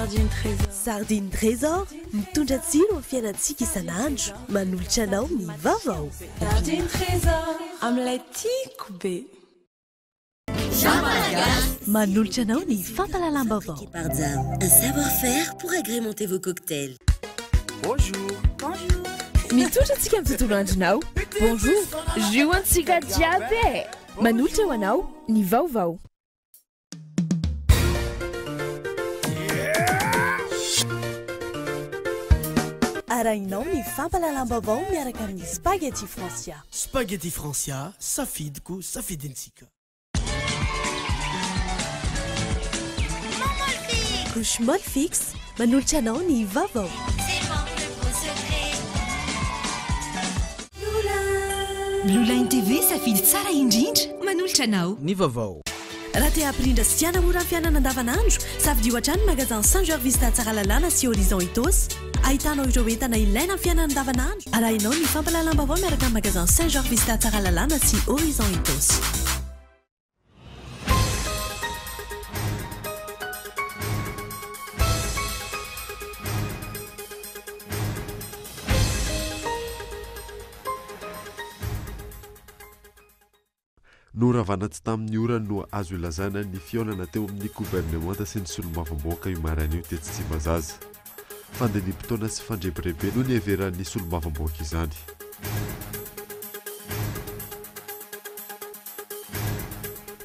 Sardine Trésor. Sardine Trésor, mitondra tsiro amin'ny fiainantsika isan'andro, manolotra anao ny vaovao. Sardine Trésor, amin'ilay tiako be. Manolotra anao ny fampahalalam-baovao. Un savoir-faire pour agrémenter vos cocktails. Bonjour. Bonjour. Mitondra antsika amin'ny tontolo andronao. Bonjour. Jus antsika jiaby e. Manolotra ho anao ny vaovao. Arahinao ny fampahalalam-baovao miaraka amin'ny Spaghetti Francia. Spaghetti Francia, safidiko, safidintsika. Couche Molfix, manolotra anao ny vaovao. Blue Line TV, safidy tsara indrindra, manolotra anao ny vaovao. Raha te hampirindra sy hanamora ny fiainana andavanandro, safidio hatrany magasin Saint Georges Vista Tsaralalàna sy Horizon Itaosy. Ahitanao ireo entana ilaina amin'ny fiainana andavanandro. Arahinao ny fampahalalam-baovao miaraka amin'ny magasin Saint Georges Vista Tsaralalàna sy Horizon Itaosy. Noravana tsy tamin'ny ora no azo ilazana ny fihaonana teo amin'ny governemanta sy ny solombavambahoaka io maraina io tetsy Tsimbazaza. Fandaniam-potoana sy fandrebirebena no niheveran'ny solombavambahoaka izany.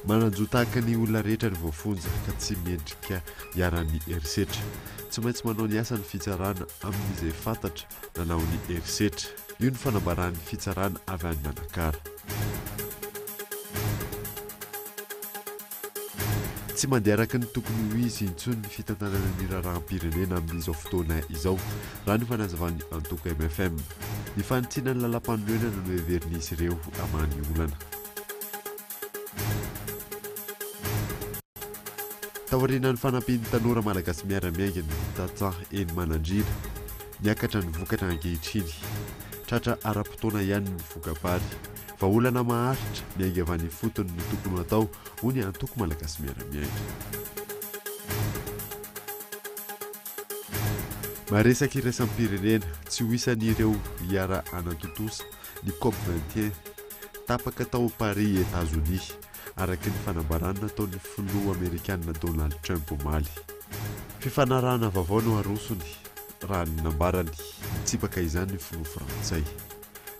Manan-jo tahaka ny olona rehetra ny voafonja ka tsy mendrika iharan'ny herisetra. Tsy maintsy manao ny asany fitsarana amin'izay fantatra nanao ny herisetra. Io ny fanambaran'ny fitsarana avy any Manakara. Tsy mandeha araka ny tokony ho izy intsony ny fitantanana ny raharaham-pirenena amin'izao fotoana izao, raha ny fanazavan'ny antoko mfm. Ny fanitsiana ny lalàmpanorenana no heverin'izy ireo hamaha ny olana. Taorian'ny fanampian'ny tanora malagasy miara-miainga ny tantsaha eny Manandriana, niakatra ny vokatra ankehitriny. Tratra ara-potoana ihany ny voka-bary. Vahaolana maharitra, miainga avy any ifotony no tokony ho atao, hoy ny antoko Malagasy miara-miainga. Maresaka iraisam-pirenena, tsy ho isan'ireo hiara-hanatontosa ny Cop 21, tapaka tao Paris Etazonia, araka ny fanambarana nataon'ny filoha amerikanina Donald Trump omaly. Fifanarahana vaovao no arosony, raha ny nambarany. Nitsipaka izany ny filoha frantsay.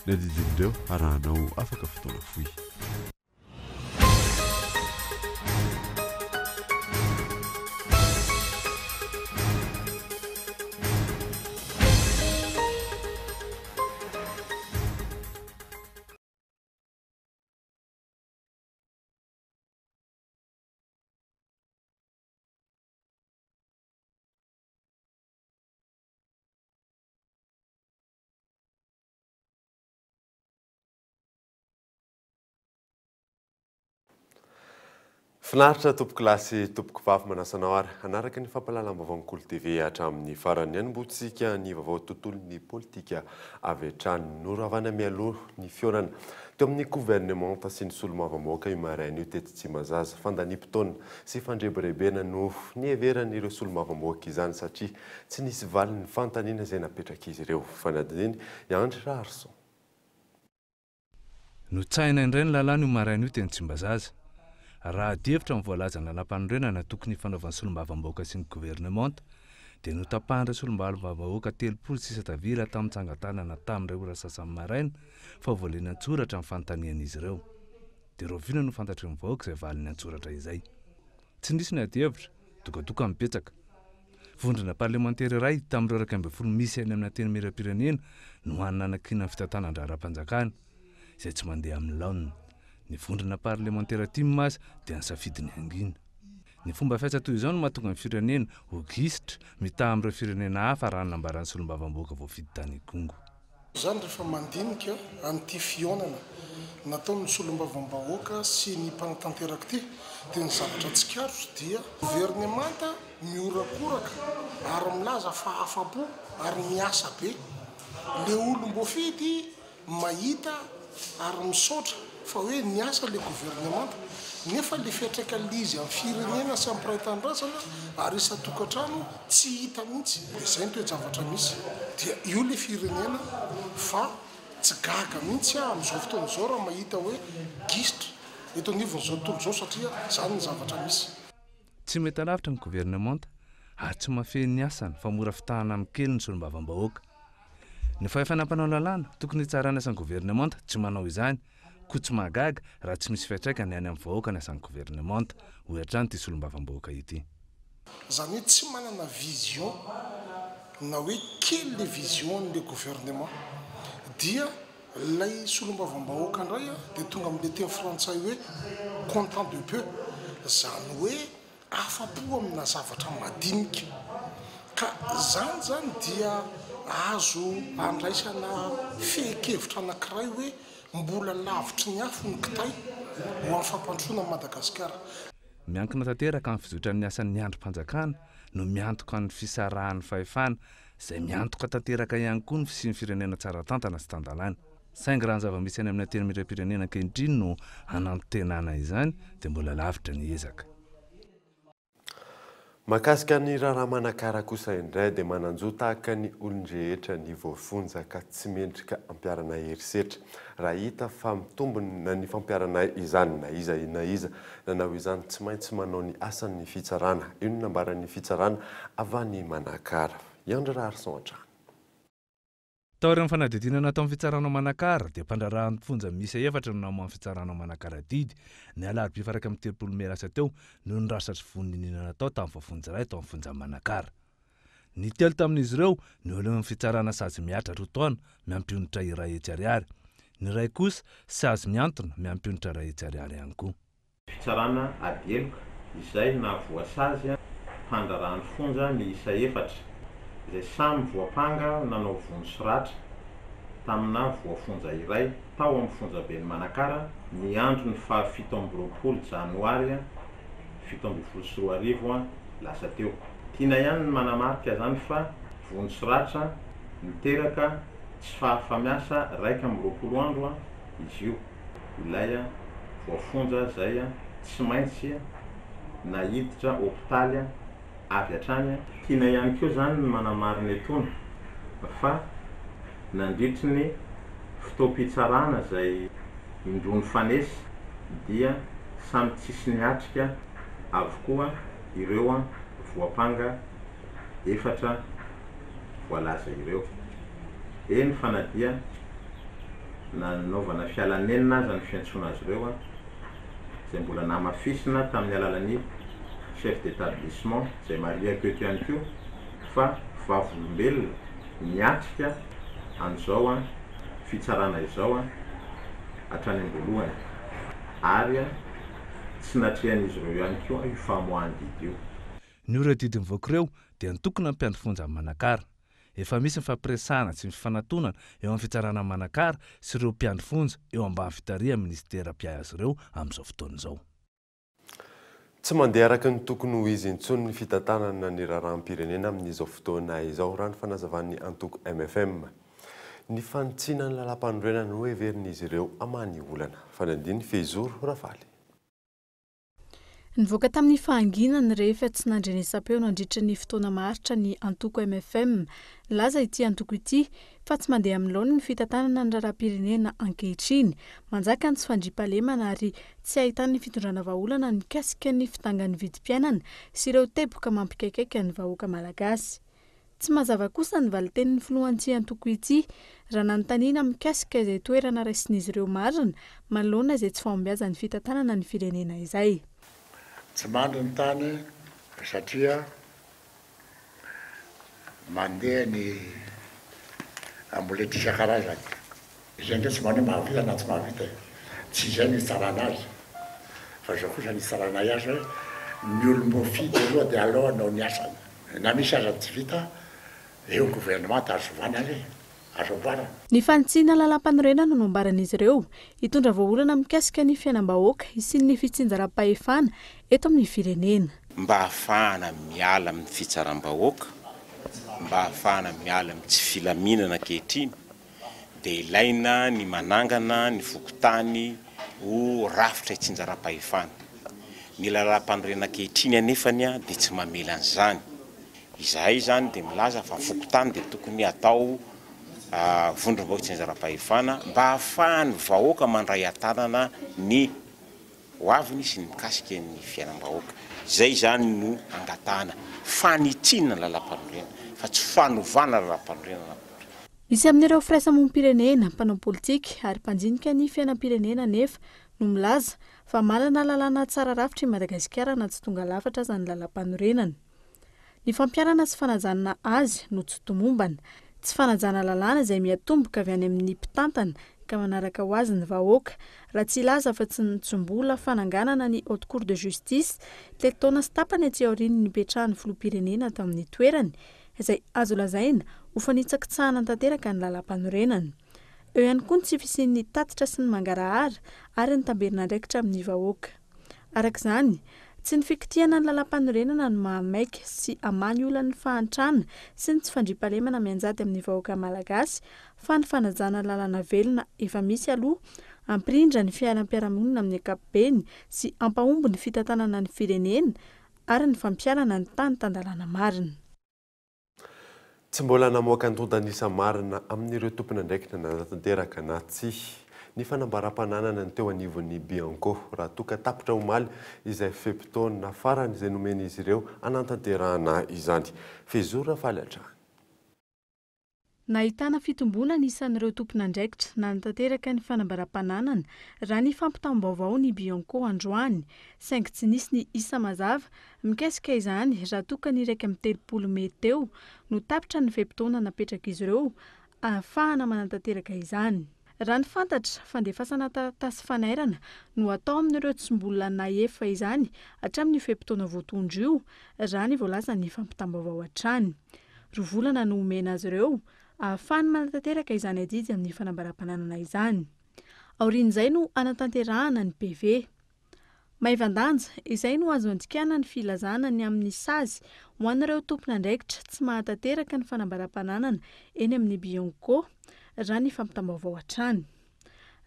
Ny andindin'ireo arahanao afaka fotoana fohy. Finaritra tompokolahy sy tompokovavy manasa anao ary hanaraka ny fampahalalam-baovaon'ny Kolo TV hatramin'ny farany. Hanombohantsika ny vaovao tontolon'ny politika avy hatrany. Noravana mialoha ny fihaonana teo amin'ny governemanta sy ny solombavambahoaka io maraina io tetsy Tsimbazaza. Fandaniam-potoana sy fandrebirebena no niheveran'ireo solombavambahoaka izany satria tsy nisy valiny ny fanontaniana izay napetrak'izy ireo. Fanadihadiana i Andry Raharison. Notsahina indray ny lalàna io maraina io teny Tsimbazaza. Raha adihevitra ny voalazan'ny lalàmpanorenana tokony hifanaovan'ny solombavambahoaka sy ny governemanta dia notapahan'ireo solombavambahoaka 30 sisa tavela tamin'ny tsangan-tanana tamin'ireo ora sasany maraina fa voalena an-tsoratra ny fanontanian'izy ireo. Dia rahoviana no fantatry ny vahoaka izay valin'ny an-tsoratra izay? Tsy nisy ny adihevitra, dokadoka no betsaka. Vondrona parlemantera iray tamin'ireo 11 misy any amin'ny Antenimierampirenena no hany nanakiana ny fitantanan-draharaham-panjakana, izay tsy mandeha amin'ny laoniny. Ny vondrona parlemantera tim aza dia nisafidy ny hangina. Ny fomba fiasa toy izao no mahatonga ny firenena ho gisitra mitaha amin'ireo firenena hafa raha ny nambaran'ny solombavambahoaka voafidy tany Ikongo. Izany rehefa mandinika an'ity fihaonana nataon'ny solombavambahoaka sy ny mpanatanteraka ity dia ny zavatra tsikaritro dia governemanta mihorakoraka ary milaza fa afa-po ary miasa be. Le olom-boafidy mahita ary misaotra fa hoe niasa le governemanta. Nefa le fiantraikan'le izy amin'ny firenena sy amin'ny mpiray tanindrazana ary isan-tokantrano tsy hita mihitsy. Dia izay ny toe-javatra misy. Dia io le firenena fa tsy gaga mihitsy aho amin'izao fotoana izao raha mahita hoe gisitra eto anivon'izao tontolo izao satria izany ny zavatra misy. Tsy mety alavitra ny governemanta ary tsy mahafehy ny asany fa mora fitahana amin'ny kely ny solombavambahoaka. Ny fahefana mpanao lalàna, tokony hitsara ny asan'ny governemanta, tsy manao izany, koa tsy mahagaga raha tsy misy fiantraikany any amin'ny vahoaka ny asan'ny governemanta, hoy hatrany ity solombavambahoaka ity. Izany hoe tsy manana vision na hoe kely le vision an'le gouvernement. Dia ilay solombavambahoaka indray dia tonga amin'le teny frantsay hoe content de peu. Izany hoe afa-po amina zavatra madinika. Ka izany izany dia azo andraisana fehin-kevitra anankiray hoe mbola lavitry ny afo ny kitay ho amin'ny fampandrosoana an'i Madagasikara. Miankina tanteraka amin'ny fizotran'ny asan'ny andrim-panjakana no miantoka ny fisarahan'ny fahefana, izay miantoka tanteraka ihany koa ny fisian'ny firenena tsara tantana sy tan-dalàna. Saingy raha ny zava-misy any amin'ny Antenimierampirenena ankehitriny no hanantenana izany dia mbola lavitra ny ezaka. Mahakasika ny raharaha Manakara kosa indray dia manan-jo tahaka ny olon-drehetra ny voafonja ka tsy mendrika ampiharana herisetra. Raha hita fa mitombina ny fampiharana izany na iza na iza nanao izany tsy maintsy manao ny asany ny fitsarana. Io no nambaran'ny fitsarana avy any Manakara. I Andry Raharison hatrany. Taorian'ny fanadihadiana nataon'ny fitsarana ao Manakara dia mpandraharahan'ny fonja miisa efatra no namoahan'ny fitsarana ao Manakara didy ny alarobia faha 31 mey lasa teo noho ny rasa sy vono niniana natao tamin'ny voafonja iray tao amin'ny fonjan'i Manakara. Ny telo tamin'izy ireo nohelohin'ny fitsarana sazy mihatra roa taona miampy onitra 100 ariary. Ny iray kosa sazy mihantona miampy onitra 100 ariary ihany koa. Fitsarana ady heloka izay nahavoasazy mpandraharahan'ny fonja miisa efatra, izay samy voampanga nanao vono sy ratra tamina voafonja iray tao amin'ny fonjaben'i Manakara ny andron'ny faha 27 janoary 2017 lasa teo. Tiana ihany ny manamarika izany fa vono sy ratra niteraka tsy fahafa-miasa 21 andro izy io. ilay voafonja izay tsy maintsy naiditra hopitaly avy hatrany. Tiana ihany koa izany ny manamarina etoana fa nandritry ny fotoam-pitsarana izay indroa nifanesy dia samy tsisy niatrika avokoa ireo voampanga efatra voalaza ireo. Eny fa na dia nanaovana fiala-nenina aza ny fiantsoana azy ireo, izay mbola namafisina tamin'ny alalan'ny chef d'établissement, izay marihako eto ihany koa fa vavolombelona niatrika an'izao fitsarana izao hatrany am-boalohany, ary tsy natrehan'izy ireo ihany koa io famoahan-didy io. Ny ora didy mivoaka ireo dia nitokona ny mpiandry fonja amin'i Manakara. Efa misy ny fampiresahana sy ny fifanatonana eo amin'ny fitsarana amin'i Manakara sy ireo mpiandry fonja eo ambany fitarihan'ny minisitera mpiahy azy ireo amin'izao fotoana izao. Tsy mandeha araka ny tokony ho izy intsony ny fitantanana ny raharaham-pirenena amin'izao fotoana izao, raha ny fanazavan'ny antoko mfm. Ny fanitsiana ny lalàmpanorenana no heverin'izy ireo hamaha ny olana. Fanadihadian'i Fehizoro Ravaly. Nivoaka tamin'ny fahanginany rehefa tsy nandrenesam-peo nandritra ny fotoana maharitra ny antoko mfm. Nilaza ity antoko ity fa tsy mandeha amin'ny laoniny ny fitantanana ny raharaham-pirenena ankehitriny. Manjaka ny tsy fandriampahalemana ary tsy ahitan'ny fitondrana vahaolana mikasika ny fidangan'ny vidim-piainana sy ireo teboka mampikaikaika ny vahoaka malagasy. Tsy mazava kosa ny valintenin'ny filohan'ity antoko ity raha nanontaniana mikasika izay toerana raisin'izy ireo marina manoloana izay tsy fahombiazan'ny fitantanana ny firenena izay. Tsy mandry ny tany satria mandeha ny amboletra isan-karazany. Izay indray tsy maneho mahavita na tsy mahavita e! Tsy izay no hitsarana azy fa izao kosa ny hitsaranay azy hoe ny olom-boafidy aloha dia aleo hanao ny asany. Na misy aza ny tsy vita, eo ny gouvernement azo ovana anie, azo amboarina. Ny fanitsiana lalàmpanorenana no ambaran'izy ireo, hitondra vahaolana mikasika ny fiainam-bahoaka hisian'ny fitsinjaram-pahefana eto amin'ny firenena. Mba hahafahana miala amin'ny fitsaram-bahoaka, mba hahafahana miala amin'ny tsy filaminana ankehitriny dia ilaina ny manangana ny fokontany ho rafitra itsinjaram-pahefana. Ny lalàmpanorenana ankehitriny anefany dia tsy mamela an'izany. Izahay izany dia milaza fa ny fokontany dia tokony hatao vondrom-bahoaka itsinjaram-pahefana mba hahafahan'ny vahoaka mandray an-tanana ny ho aviny sy ny mikasika ny fiainam-bahoaka. Izay izany no angatahana fanitsiana ny lalàmpanorenana fa tsy fanovana lalàmpanorenana akory. Misy amin'ireo firaisamonim-pirenena, mpanao politika ary mpandinika ny fiainam-pirenena anefa no milaza fa manana lalàna tsara rafitra i Madagasikara na tsy tonga lafatra aza ny lalàmpanorenana. Ny fampiharana sy fanajana azy no tsy tomombana. Tsy fanajana lalàna izay miatomboka avy any amin'ny mpitantana ka manaraka ho azy ny vahoaka, raha tsy hilaza afa-tsy ny tsy mbola fananganana ny Haute Cour de Justice, telo taona sy tapany aty aorian'ny nipetrahan'ny filoham-pirenena tao amin'ny toerany, izay azo lazaina ho fanitsakitsahana tanteraka ny lalàmpanorenana. Eo ihany koa ny tsy fisian'ny tatitra sy ny mangarahara ary ny tamberin'andraikitra amin'ny vahoaka. Araka izany, tsy ny fikitihana ny lalàmpanorenana no mahamaika sy hamaha ny olan'ny fahantrana sy ny tsy fandriampahalemana mianjady amin'ny vahoaka malagasy fa ny fanajana ny lalàna velona efa misy aloha hampirindra ny fiainam-piarahamonina amin'ny ankapobeny sy hampahomby ny fitantanana ny firenena ary ny fampiharana ny tany tan-dalàna marina. Tsy mbola namoaka antontan'isa marina amin'ireo tompon'andraikitra nanatanteraka na tsia ny fanambaram-pananana ny teo anivon'ny Bianco raha toa ka tapitra omaly izay fe-potoana farany izay nomen'izy ireo hanatanterahana izany. Fehizoro Rafaly hatrany. Nahitana fitomboana ny isan'ireo tompon'andraikitra nanatanteraka ny fanambaram-pananana raha ny fampitam-baovao ny Bianco androany saingy tsy nisy ny isa mazava Mikasika izany, raha toa ka ny 31 mey teo no tapitra ny fe-potoana napetrak'izy ireo ahafahana manatanteraka izany. Raha ny fantatra, fandefasana taratasy fanairana no atao amin'ireo tsy mbola nahefa izany hatramin'io fe-potoana voatondro io, raha ny voalazan'ny fampitam-baovao hatrany. Roa volana no omena azy ireo ahafahany manatanteraka izany adidy amin'ny fanambaram-pananana izany. Aorian'izay no hanatanterahana ny PV. Maivan-danja, izay no azo andikana ny filazana ny amin'ny sazy ho an'ireo tompon'andraikitra tsy mahatanteraka ny fanambaram-pananana eny amin'ny Bianco, raha ny fampitam-baovao hatrany.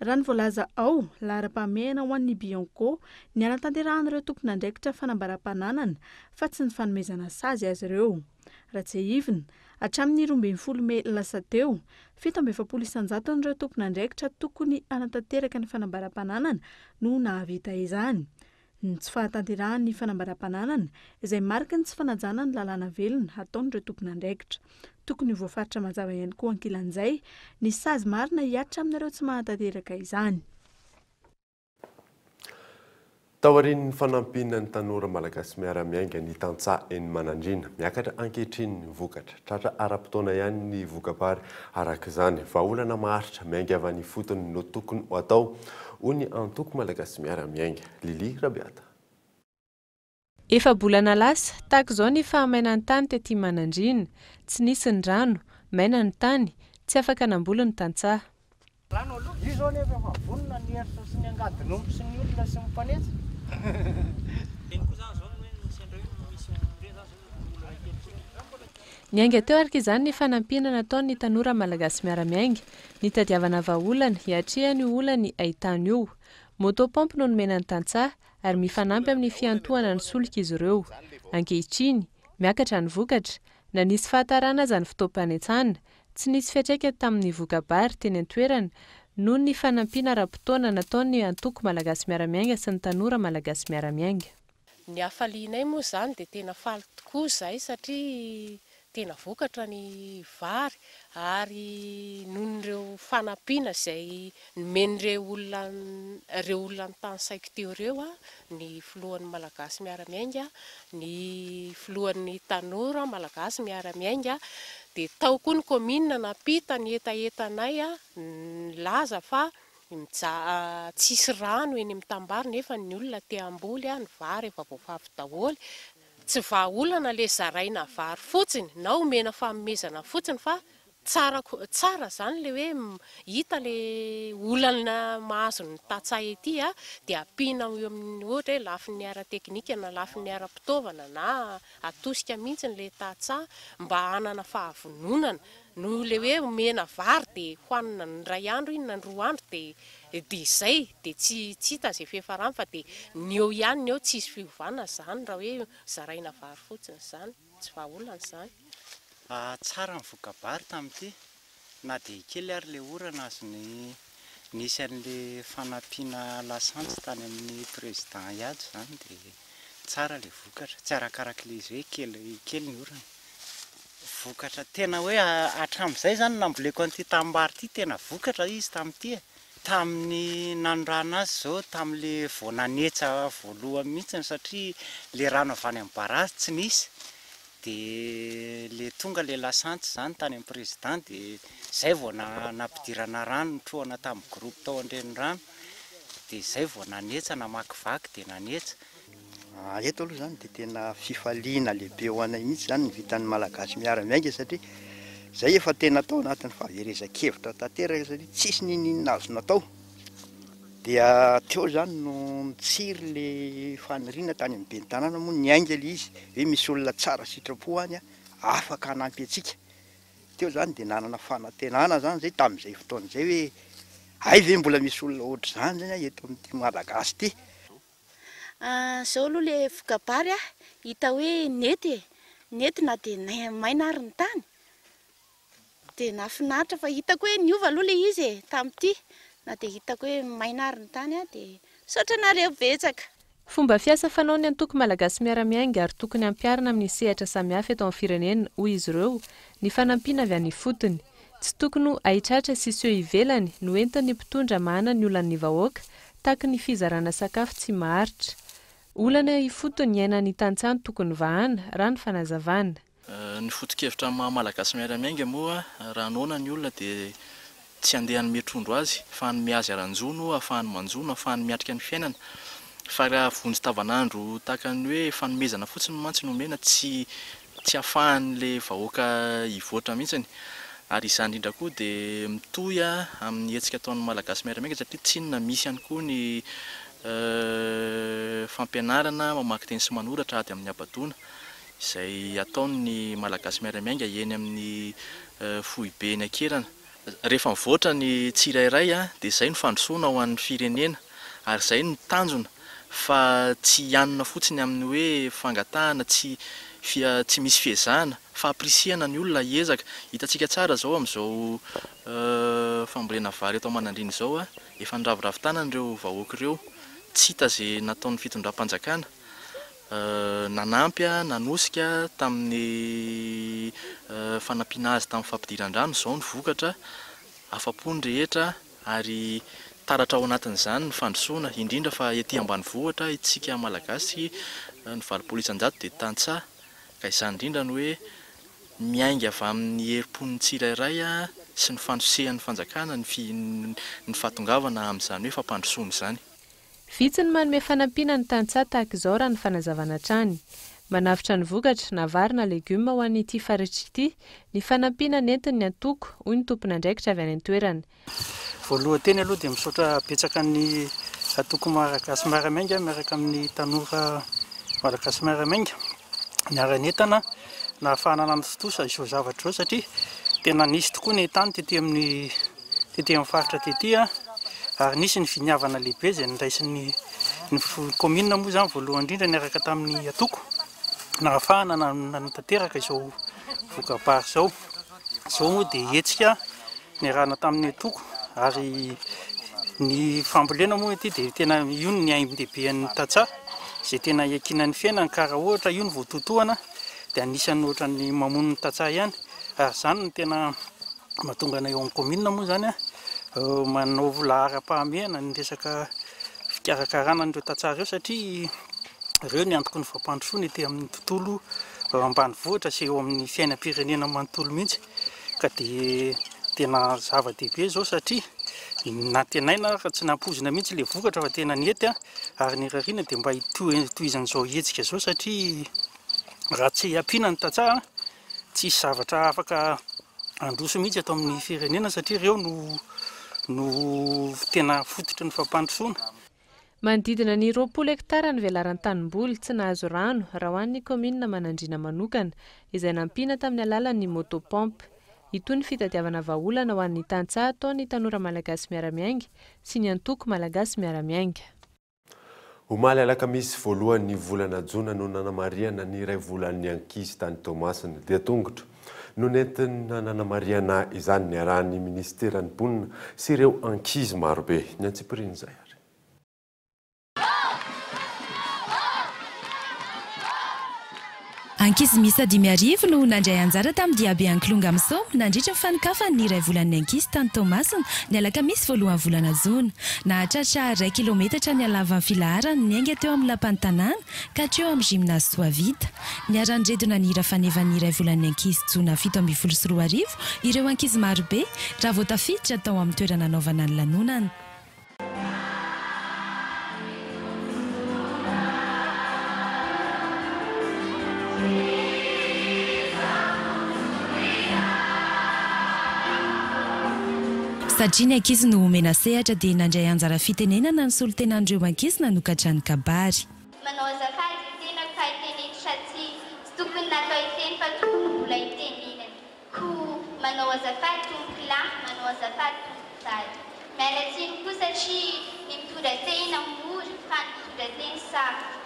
Raha ny voalaza ao, laharam-pahamehana ho an'ny Bianco ny hanatanterahan'ireo tompon'andraikitra fanambaram-pananana fa tsy ny fanomezana sazy azy ireo. Raha tsiahivina, hatramin'ny 12 mey lasa teo, 47 isan-jaton'ireo tompon'andraikitra tokony hanatanteraka ny fanambaram-pananana no nahavita izany. Ny tsy fahatanterahan'ny fanambaram-pananana, izay mariky ny tsy fanajana ny lalàna velona hataon'ireo tompon'andraikitra. Tokony ho voafaritra mazava ihany koa ankilan'izay ny sazy marina hihatra amin'ireo tsy mahatanteraka izany. Taorian'ny fanampiana ny tanora malagasy miara-miainga ny tantsaha eny Manandriana, miakatra ankehitriny ny vokatra. Tratra ara-potoana ihany ny voka-bary araka izany. Vahaolana maharitra miainga avy any ifotony no tokony ho atao, hoy ny antoko Malagasy miara-miainga. Lily Rabeata. Efa-bolana lasa, tahaka izao ny fahamainan'ny tany tety Manandriana. Tsy nisy ny rano, maina ny tany, tsy afaka namboly ny tantsaha. Rano aloha. Io zao nefa efa vonona ny hersa sy ny angadin'omby sy ny olona sy ny mpanetsa. Iny koa zany zao ny hoe sendra io misy ireny zany zao olona iray kely fotsiny. Niainga teo araka izany ny fanampiana nataon'ny tanora Malagasy Miara-Miainga, nitadiavana vahaolana hiatrehana io olan'ny haitany io. Moto pompe no nomena ny tantsaha ary mifanampy amin'ny fiantohana ny solika izy ireo. Ankehitriny, miakatra ny vokatra, na nisy fahatarana aza ny fotoam-panetsana, Tsy nisy fiantraikany tamin'ny voka-bary teny an-toerana noho ny fanampiana ara-potoana nataon'ny Antoko Malagasy Miara-Miainga sy ny Tanora Malagasy Miara-Miainga. Ny hafalianay moa izany dia tena faly tokoa izahay satria tena vokatra ny vary ary noho ireo fanampiana izay nomen'ireo olona ireo olona notanisaiko teo ireo, ny filohan'ny Malagasy Miara-Miainga, ny filohan'ny Tanora Malagasy Miara-Miainga, dia tao koa ny kaominina nampita ny hetahetanay nilaza fa mija tsisy rano eny amin'ny tanimbary nefa ny olona te hamboly, ny vary efa voafafy daholo. Tsy vahaolana ilay zaraina vary fotsiny na omena fanomezana fotsiny fa. Tsara ko, tsara zany le hoe hita le olana mahazo ny tantsaha ety a, dia ampiana eo amin'ny ohatra hoe lafiny ara-teknika na lafiny ara-pitaovana na atosika mihitsy le tantsaha mba hanana fahavononana noho le hoe omena vary dia hohanina ny iray andro iny na ny roa andro dia dia izay dia tsy tsy hita izay fiafarany fa dia ny eo ihany ny eo tsisy fiovana zany raha hoe zaraina vary fotsiny zany. Tsy vahaolana izany. Tsara ny voka-bary tamin'ity na dia kely ary ilay orana azony nisy an'ilay fanampiana lasantsy tany amin'ny président Hiajo izany dia tsara ilay vokatra, tsy arakarak'ilay izy hoe kely kely ny orana. Vokatra tena hoe hatramin'izay izany namboleko an'ity tanimbary ity tena vokatra izy tamin'ity e. Tamin'ny nanorana azy izao tamin'ilay vao nanetsa voalohany mihitsy satria ilay rano avy any amin'ny barazy tsy nisy dia ilay tonga ilay lasantsy izany tany amin'ny président dia izay vao nampidirana rano nitrohana tamin'ny groupe tao an-drenirano dia izay vao nanetsa namakivaky dia nanetsa. Eto aloha izany dia tena fifaliana lehibe ho anay mihitsy izany ny vitan'ny Malagasy miara-miainga satria izay efa tena tao anatin'ny fahaverezan-kevitra tanteraka satria tsisy n'inon'inona azo natao. Dia teo izany no nitsiry ilay faniriana tany amin'ny ben'ny tanàna moa niainga ilay izy hoe misy olona tsara sitrapo any afaka hanampy antsika. Teo izany dia nanana fanantenana izany izay tamin'izay fotoana izay hoe hay ve mbola misy olona ohatr'izany izany eto amin'ity Malagasy ity. Zao aloha le voka-bary a, hita hoe nety e, nety na dia maina ary ny tany, dia nahafinaritra fa hitako hoe niova aloha le izy e, tamin'ity, na dia hitako hoe maina ary ny tany a, dia misaotra anareo betsaka. Fomba fiasa fanaon'ny antoko Malagasy Miara-Miainga ary tokony hampiharina amin'ny sehatra samihafa eto amin'ny firenena, hoy izy ireo, ny fanampiana avy any ifotony. Tsy tokony ho haitratra sy seho ivelany no entin'ny mpitondra mahana ny olan'ny vahoaka, tahaky ny fizarana sakafo tsy maharitra. Olana ifotony iainan'ny tantsaha no tokony vahana, raha ny fanazavana. Ny foto-kevitra amin'ny maha Malagasy miara-miainga moa, raha noana ny olona dia tsy handeha hanome trondro azy, fa hanome azy ara-njono ahafahany manjono, ahafahany miatrika ny fiainana. Fa raha vonjy tavanandro tahaka ny hoe fanomezana fotsiny mantsy no omena, tsy tsy ahafahan'ilay vahoaka hivoatra mihitsiny. Ary izany indrindra koa dia mitohy amin'ny hetsika ataon'ny Malagasy miara-miainga satria tsy inona misy ihany koa ny fampianarana mamaky teny sy manoratra ady amin'ny habadoana izay ataon'ny Malagasy miara-miainga eny amin'ny foibe eny Ankerana. Rehefa mivoatra ny tsirairay dia izay no fandrosoana ho an'ny firenena ary izay no tanjona fa tsy hianona fotsiny amin'ny hoe fangatahana tsy tsy misy fiezahana fa ampirisihana ny olona hiezaka. Hitantsika tsara izao amin'izao fambolena vary eto Manandriana izao, efa niraviravy tanana ireo vahoaka ireo, tsy hita izay nataon'ny fitondram-panjakana. Nanampy, nanosika tamin'ny fanampiana azy tamin'ny fampidiran-drano izao ny vokatra, afa-po ny rehetra ary taratra ao anatin'izany ny fandrosoana, indrindra fa ety ambanivohitra isika Malagasy ny 80% dia tantsaha ka izany indrindra no hoe miainga avy amin'ny herim-pon'ny tsirairay sy ny fanosehan'ny fanjakana ny ny fahatongavana amin'izany hoe fampandrosoana izany. Vitsy ny manome fanampiana ny tantsaha tahaka izao raha ny fanazavana hatrany. Manavotra ny vokatra, na vary na legioma ho an'ity faritra ity, ny fanampiana nentin'ny antoko, hoy ny tompon'andraikitra avy any an-toerana. Voalohan-teny aloha dia misaotra betsaka ny antoko Malagasy Miara-Miainga miaraka amin'ny tanora Malagasy Miara-Miainga niara-nientana nahafahana nanatontosa izao zavatra izao satria tena nisy tokoa ny haintany tety amin'ny tety amin'ny faritra tety ary nisy ny finiavana lehibe izay noraisin'ny ny kaominina moa izany voalohany indrindra niaraka tamin'ny antoko nahafahana nanatanteraka izao voka-bary izao. Izao moa dia hetsika niarahana tamin'ny antoko ary ny fambolena moa ity dia tena io ny aim-dehiben'ny tantsaha izay tena iankinan'ny fiainany ka raha ohatra io no voatotohana dia anisan'ny ohatran'ny mamono ny tantsaha ihany ary izany no tena Mahatonga anay ao amin'ny kaominina moa izany manao laharam-pahamehana ny resaka fikarakarana an'ireo tantsaha ireo satria ireo ny antoky ny fampandrosoana ety amin'ny tontolo ambanivohitra sy eo amin'ny fiainam-pirenena manontolo mihitsy ka dia tena zava-dehibe izao satria nantenaina fa tsy nampoizina mihitsy ilay vokatra fa tena nety ary ny irariana dia mba hitohizan'izao hetsika izao satria raha tsy ampiana ny tantsaha Tsisy zavatra afaka handroso mihitsy eto amin'ny firenena satria ireo no no tena fototry ny fampandrosoana. Manodidina ny 20 hektara ny velaran-tanimboly tsy nahazo rano raha ho an'ny kaominina Manandriana manokana, izay nampiana tamin'ny alalan'ny moto pompe. Hitohy ny fitadiavana vahaolana ho an'ny tantsaha ataon'ny Tanora Malagasy Miara-Miainga sy ny Antoko Malagasy Miara-Miainga. Omaly alakamisy voalohan'ny volana jona no nanamarihana ny iray volan'ny ankizy tany Toamasina. Dia tongotra no nentina nanamarihana izany niarahan'ny minisiteran'ny mponina sy ireo ankizy marobe. Ny antsipirian'izay ary. Ankizy miisa 5000 no nandray anjara tamin'ny diabe Ankilonga Misaoma nandritra ny fanokafany ny iray volan'ny ankizy tany Toamasina ny alakamisy voalohan'ny volana jona. Nahatratra iray kilometatra ny halavan'ny filaharana niainga teo amin'ny lapan'ny tanàna ka hatreo amin'ny Gymnase Soavita. Niara-niredona ny hira fanevan'ny iray volan'ny ankizy jona 2017 ireo ankizy marobe raha vao tafiditra tao amin'ny toerana nanaovana ny lanonana. Satria ny ankizy no omena sehatra dia nandray anjara fitenenana ny solontenan'ireo ankizy nanokatra ny kabary. Manao azafady ny tenako fa hiteny eto satria tsy tokony natao hiteny fa tokony mbola hitenenana. Koa manao azafady tompoko lahy, manao azafady tompoko vavy. Miala tsiny koa satria ny mitondra tehina mora fa ny mitondra teny sarotra.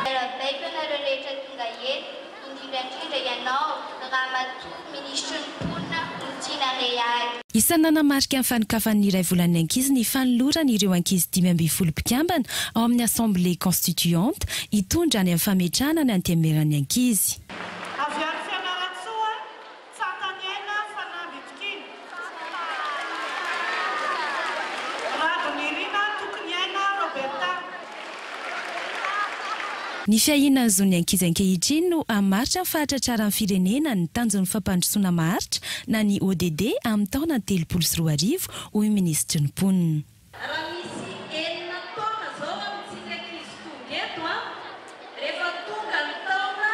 Miarabaiko anareo rehetra tonga eto, indrindra indrindra ianao Ramatoa Minisitry ny Mponina Ontiana Realy. Isan'ny nanamarika ny fanokafan'ny iray volan'ny ankizy ny fanolorana ireo ankizy 15 mpikambana ao amin'ny Assemblée Constituante hitondra any amin'ny fametrahana ny Antenimieran'ny ankizy. Avy any Fianarantsoa, Tsataniaina Fanamby Itokiana. Radonirina Tokiniaina Robertin. Ny fiahiana ny zon'ny ankizy ankehitriny no hamaritra ny fahatratraran'ny firenena ny tanjon'ny fampandrosoana maharitra na ny ODD amin'ny taona 2030, hoy ny minisitry ny Mponina. Raha misy enina taona zao amintsika ankizy tonga eto an, rehefa tonga ny taona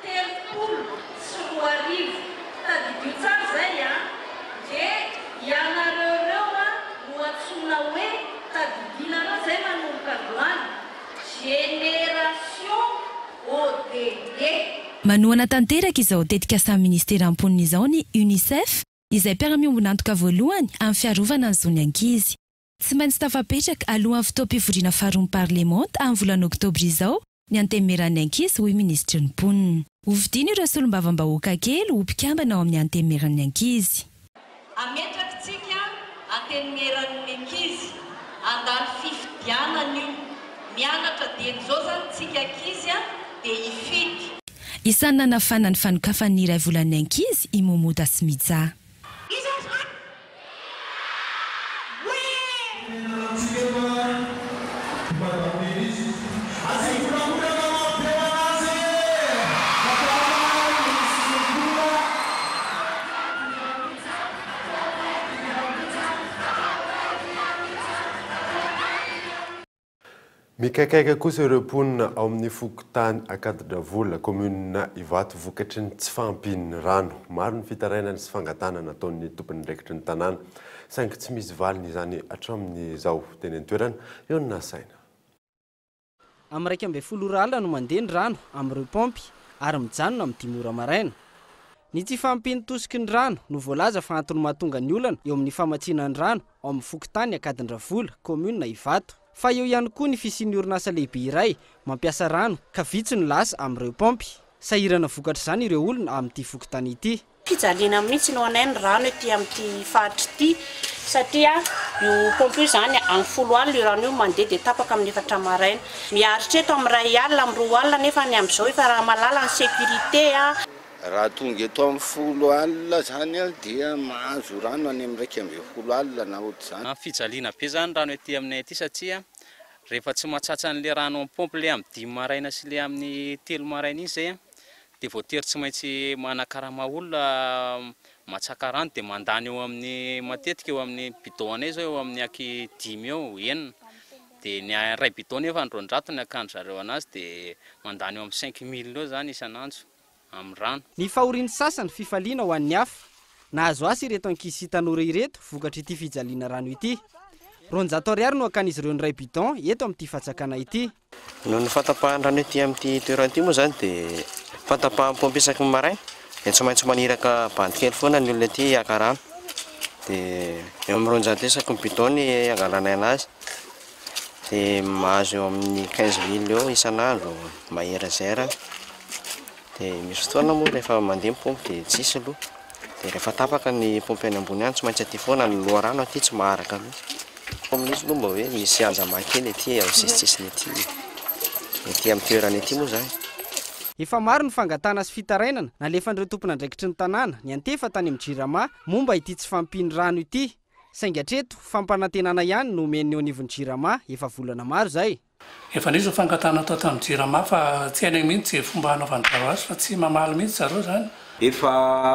2030, tadidio tsara izay an, dia ianareo ireo an no antsoina hoe, tadidinareo izay manomboka androany, génération ODD. Manohana tanteraka izao tetikasan'ny Ministeran'ny Mponina izao ny Unicef, izay mpiara-miombon'antoka voalohany amin'ny fiarovana ny zon'ny ankizy. Tsy maintsy tafapetraka alohan'ny fotoam-pivoriana faharoan'ny parlemanta amin'ny volana oktobra izao ny Antenimieran'ny ankizy, hoy minisitry ny Mponina. Hofidiana ireo solombavambahoaka kely ho mpikambana ao amin'ny Antenimieran'ny ankizy. Ametrakitsika Antenimieran'ny ankizy, handalo fifidianana io. Mianatra dieny izao izany tsika ankizy dia hifidy. Isan'ny nanafana ny fanokafan'ny iray volan'ny ankizy i Momoda sy Mija. Mikaikaika kosa ireo mponina ao amin'ny fokontany Ankadidravola, kaominina Ivato vokatry ny tsy fahampian'ny rano. Maro ny fitarainana sy fangatahana nataon'ny tompon'andraikitry ny tanàna, saingy tsy misy valiny izany hatramin'izao. Teny an-toerana, eo no nasaina. Amin'ny 11 ora alina no mandeha ny rano amin'ireo paompy ary mijanona amin'ny dimy ora maraina. Ny tsy fahampian'ny tosiky ny rano no voalaza fa antony mahatonga ny olana eo amin'ny famatsiana ny rano ao amin'ny fokontany Ankadindravola, kaominina Ivato. Fa eo ihany koa ny fisian'ny orinasa lehibe iray mampiasa rano ka vitsy no lasa amin'ireo paompy. Sahirana vokatr'izany ireo olona amin'ity fokontany ity. Fijaliana mihitsy no anay ny rano ety amin'ity faritra ity satria io pompe io izany amin'ny folo alina io rano io mandeha dia tapaka amin'ny efatra maraina. Miaritra eto amin'ny iray alina, amin'ny roa alina nefa ny amin'izao efa raha malala ny sécurité a. Raha tonga eto amin'ny folo alina izany dia mahazo rano any amin'ny 11 alina na ohatr'izany. Fijaliana be izany rano ety aminay ety satria rehefa tsy mahatsatsa an'ilay rano amin'ny pompe ilay amin'ny dimy maraina sy ilay amin'ny telo maraina iny izay dia voatery tsy maintsy manakarama olona matsaka rano dia mandany eo amin'ny matetika eo amin'ny bidon anay izao eo amin'ny aky dimy eo, enina, dia ny iray bidon nefa 200 ny akan-dry zareo anazy dia mandany eo amin'ny cinq mille eo izany isan'andro amin'ny rano. Ny fahorian'ny sasany fifaliana ho an'ny hafa. Nahazo asa ireto ankizy sy tanora ireto vokatr'ity fijaliana rano ity. 200 ariary no hakan'izy ireo ny iray bidon eto amin'ity fatsakana ity. Noho ny fahatapahan'ny rano ety amin'ity toerana ity moa izany dia fahatapahan'ny paompy isaky ny maraina dia tsy maintsy maniraka bandy kely foana ny olona ety haka rano. Dia eo amin'ny 200 isaky ny bidon ny angalanay anazy. Dia mahazo eo amin'ny 15 mille eo isan'andro mahery izay raha. Dia misy fotoana moa rehefa mandeha ny paompy dia tsisy aloha. Dia rehefa tapaka ny paompy any ambony any tsy maintsy aty foana ny loharano aty tsy maharaka mihitsy. Amin'izy aloha mba hoe misy anjama kely aty amin'ny sisitsisiny aty, aty amin'ny toerana aty moa izany. Efa maro ny fangatahana sy fitarainana nalefan'ireo tompon'andraikitry ny tanàna niantefa tany amin'ny Jirama momba ity tsy fahampian'ny rano ity. Saingy hatreto, fampanantenana ihany no omen'ny eo anivon'ny Jirama efa volana maro izay. Efa nisy ny fangatahana natao tamin'ny Jirama fa tsy hainay mihitsy izay fomba hanaovan-dry zareo azy fa tsy mamaly mihitsy zareo izany. Efa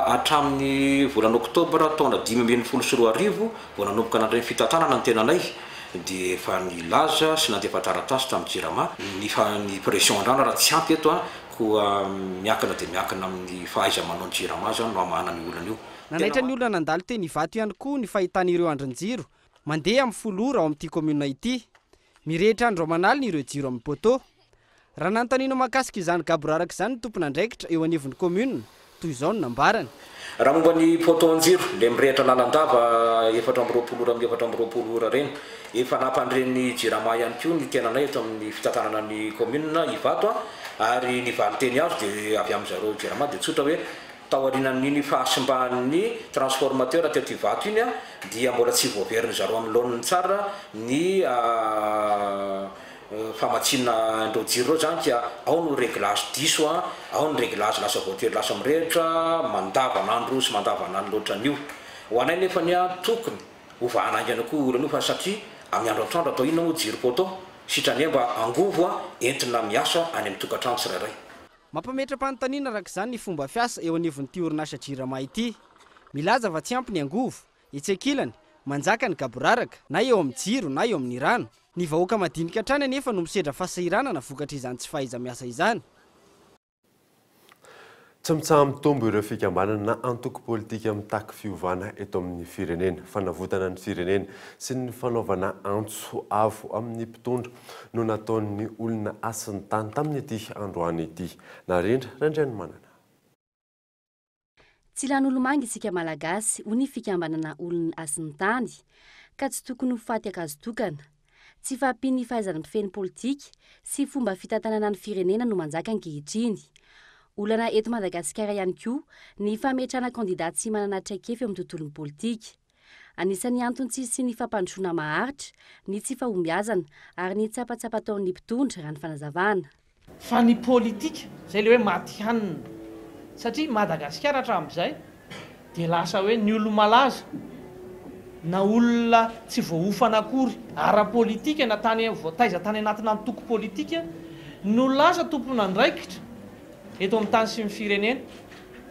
hatramin'ny volana oktobra taona 2015 vao nanomboka nandray ny fitantanana ny tenanay dia efa nilaza sy nandefa taratasy tamin'ny Jirama ny ny pression an-drano raha tsy ampy eto koa miankina dia miankina amin'ny fahaiza-manao ny Jirama izany no hamahana an'io olana io. Nanaitra ny olona nandalo teny Ivato ihany koa ny fahitana ireo andrin-jiro mandeha amin'ny 10 ora ao amin'ity kaominina ity. Mirehitra andro aman'alina ireo jiro amin'ny poteau. Raha nanontaniana mahakasika izany gaboraraka izany ny tompon'andraikitra eo anivon'ny kaominina, toy izao no nambarany. Raha momba ny poteau an-jiro, ilay mirehitra lalandava 24 ora amin'ny 24 ora ireny, efa nampandre ny Jirama ihany koa ny tenanay eto amin'ny fitantanana ny kaominina Ivato ary ny valin-teny azo dia avy amin-dry zareo Jirama dia tsotra hoe Taorianan'iny fahasimban'ny transformateur teto Ivato iny dia mbola tsy voaverin-dry zareo amin'ny laoniny tsara ny famatsiana an'ireo jiro ireo izany ka ao no réglage diso, ao ny réglage lasa voatery lasa mirehitra mandavanandro sy mandavan'alina ohatran'io. Ho anay nefany tokony hovahana haingana koa io olana io fa satria amin'ny andro antoandro atao inona moa jiro poteau? Sitrany mba angovo entina miasa any amin'ny tokantrano tsirairay. Mampametra-panontaniana araka izany ny fomba fiasa eo anivon'ity orinasa Jirama ity. Milaza fa tsy ampy ny angovo. Etsy ankilany, manjaka ny gaboraraka, na eo amin'ny jiro na eo amin'ny rano. Ny vahoaka madinika hatrany anefa no misedra fahasahiranana vokatr'izany tsy fahaiza-miasa izany. Tsy mitsaha-mitombo ireo fikambanana na antoko politika mitaky fiovana eto amin'ny firenena. Fanavotana ny firenena sy ny fanaovana antso avo amin'ny mpitondra no nataon'ny olona hasin'ny tany tamin'ity androany ity. Narindra Randrianomanana. Tsy lany olomanga isika Malagasy, hoy ny fikambanana Olon'ny Hasin'ny Tany, ka tsy tokony ho faty ankazo tokana. Tsy fahampian'ny fahaizana mifehy ny politika sy fomba fitantanana ny firenena no manjaka ankehitriny. Olana eto Madagasikara ihany koa ny fametrahana kandida tsy manana traikefa eo amin'ny tontolon'ny politika. Anisan'ny antony tsy hisian'ny fampandrosoana maharitra ny tsy fahombiazana ary ny tsapatsapa ataon'ny mpitondra, raha ny fanazavana. Fa ny politika, izay ilay hoe matihanina. Satria Madagasikara hatramin'izay dia lasa hoe ny olo-malaza na olona tsy voaofana akory ara-politika na tany voataiza tany anatina antoko politika no lasa tompon'andraikitra eto amin'ny tany sy ny firenena.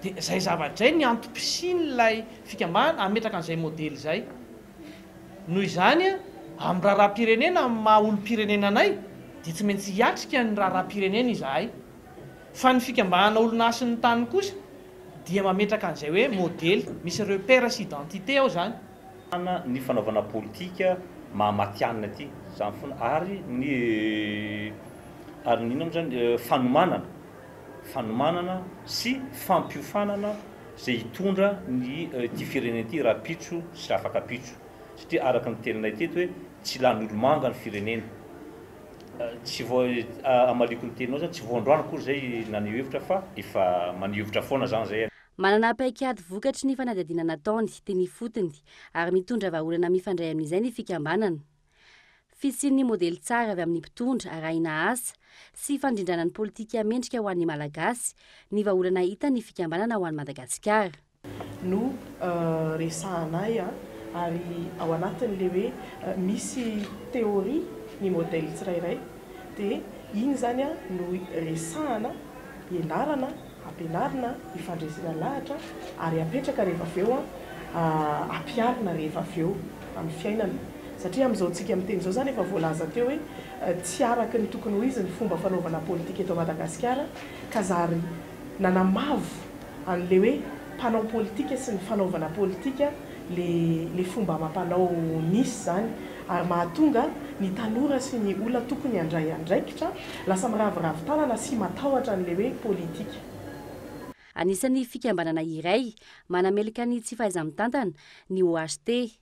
Dia izay zavatra izay ny antom-pisian'ilay fikambanana hametraka an'izay modely izay. Noho izany, amin'ny raharaham-pirenena, amin'ny maha olom-pirenena anay, dia tsy maintsy hiatrika ny raharaham-pirenena izahay. Fa ny fikambanana olonasin'ny tany kosa dia mametraka an'izay hoe modely, misy repère sy identité ao izany. Ny fanaovana politika maha matihanina ity, izany foana, ary ny ary ny inona moa izany, fanomanana. fanomanana sy fampiofanana izay hitondra ny ity firenena ity rahampitso sy afak'ampitso satria araka ny teninay teto hoe tsy lany olomanga ny firenena. Tsy vao hamaliako ny teninao zany, tsy vao androany akory zay naneho hevitra fa efa maneho hevitra foana zany zay. Manana paikady vokatry ny fanadihadiana nataony teny ifotony ary mitondra vahaolana mifandray amin'izay ny fikambanana. Fisian'ny modely tsara avy amin'ny mpitondra arahina asa sy fandrindrana ny politika mendrika ho an'ny Malagasy ny vahaolana hitan'ny fikambanana ho an'i Madagasikara. No resahanay ary ao anatin'ilay hoe misy théorie ny modèle tsirairay dia iny izany no resahana, ianarana Ampianarina, ifandresena lahatra ary apetraka rehefa avy eo, ampiharina rehefa avy eo amin'ny fiainana. Satria amin'izao tsika miteny izao izany efa voalaza teo hoe tsy araka ny tokony ho izy ny fomba fanaovana politika eto Madagasikara ka zary nanamavo an'ilay hoe mpanao politika sy ny fanaovana politika le le fomba amam-panao nisy izany ary mahatonga ny tanora sy ny olona tokony handray andraikitra lasa miraviravy tanana sy matahotra an'ilay hoe politika. Anisan'ny fikambanana iray manameloka ny tsy fahaiza-mitantana ny OHT.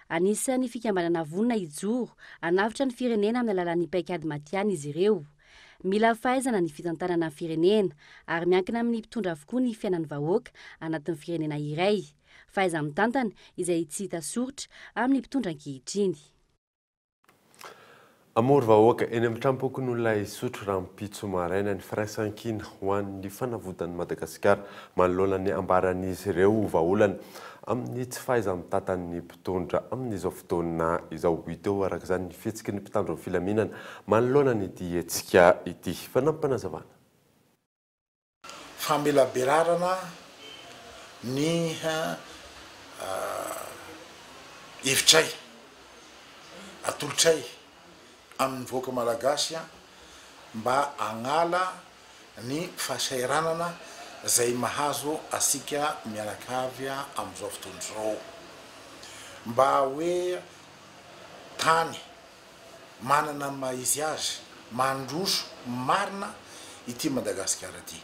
Anisan'ny fikambanana vonona hijoro hanavotra ny firenena amin'ny alalan'ny paikady matihanina izy ireo. Mila fahaizana ny fitantanana ny firenena ary miankina amin'ny mpitondra avokoa ny fiainan'ny vahoaka anatin'ny firenena iray. Fahaiza-mitantana izay tsy hita soritra amin'ny mpitondra ankehitriny. Hamory vahoaka eny amin'ny tranompokonolona Isotry rahampitso maraina ny firaisankina ho an'ny fanavotan'i Madagasikara manoloana ny ambaran'izy ireo ho vahaolana amin'ny tsy fahaiza-mitantan'ny mpitondra amin'izao fotoana izao. Hita eo araka izany ny fihetsiky ny mpitandro ny filaminana manoloana an'ity hetsika ity. Fanampim-panazavana. Famelabelarana ny hevitray atolotray amin'ny vahoaka malagasy mba hagnala ny fahasahiranana izay mahazo asika mianakavy amin'izao fotoana izao. Mba hoe tany manana ny maha izy azy, mandroso marina ity Madagasikara ity,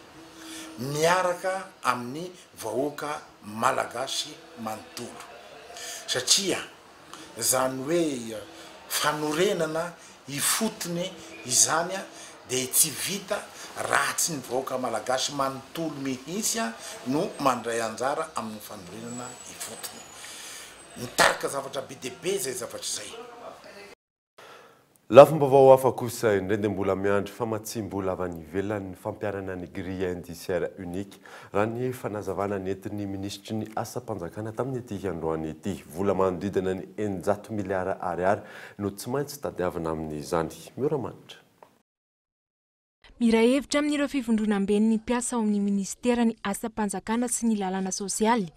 miaraka amin'ny vahoaka malagasy manontolo, satria izany hoe fanorenana ifotony izany dia tsy vita raha tsy ny vahoaka malagasy manontolo mihitsy no mandray anjara amin'ny fanorenana ifotony. Mitarika zavatra be dia be izay zavatra izay. Lafim-baovao hafa kosa indray dia mbola miandry famatsiam-bola avy any ivelany ny fampiharana ny grille indiciaire unique, raha ny fanazavana nentin'ny minisitry ny Asam-panjakana tamin'ity androany ity. Vola manodidina ny 600 miliara ariary no tsy maintsy tadiavina amin'izany. Miora-manitra. Miray hevitra amin'ireo fivondronamben'ny mpiasa ao amin'ny minisiteran'ny Asam-panjakana sy ny lalàna sosialy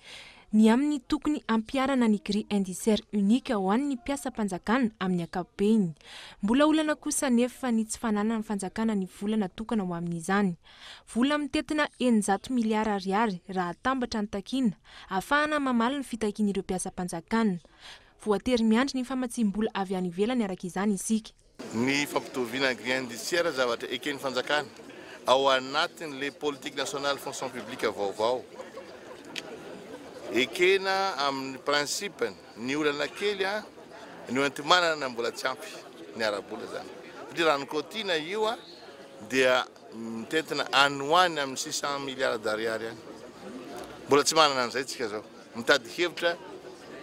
ny amin'ny tokony hampiharana ny grille indiciaire unique ho an'ny mpiasam-panjakana amin'ny ankapobeny. Mbola olana kosa anefa ny tsy fananan'ny fanjakana ny vola natokana ho amin'izany. Vola mitentina 600 miliara ariary raha atambatra ny takiana ahafahana mamaly ny fitakian'ireo mpiasam-panjakana. Voatery miandry ny famatsiam-bola avy any ivelany araka izany isika. Ny fampitoviana grille indiciaire zavatra eken'ny fanjakana ao anatin'ilay politique nationale fonction publique vaovao. Ekena amin'ny principe-ny, ny olana kely ny hoenti-manana mbola tsy ampy ny ara-bola izany. Satria raha ny quotiana io dia mitentina any ho any amin'ny 600 milliards d'ariary any. Mbola tsy manana an'izay tsika izao. Mitady hevitra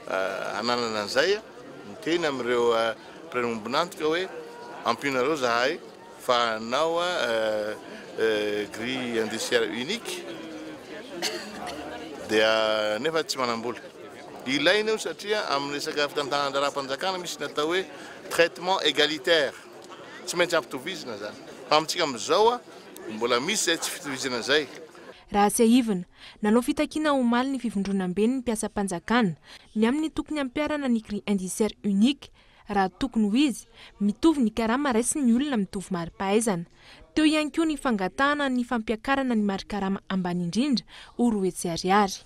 hananana an'izay, miteny amin'ireo mpiray ombon'antoka hoe ampionareo zahay fa hanao grille indiciaire unique dia nefa tsy manam-bola. Ilaina io satria amin'ny resaka fitantanan-draharaham-panjakana misy ny atao hoe traitement égalitaire, tsy maintsy ampitovizina izany. Fa amintsika amin'izao mbola misy izay tsy fitovizana izay. Raha tsiahivina, nanao fitakiana omaly ny fivondronamben'ny mpiasam-panjakana ny amin'ny tokony hampiharana ny grille indiciaire unique raha tokony ho izy, mitovy ny karama raisin'ny olona mitovy mari-pahaizana. Teo ihany koa ny fangatahana ny fampiakarana ny mari-karama ambany indrindra ho 200 ariary.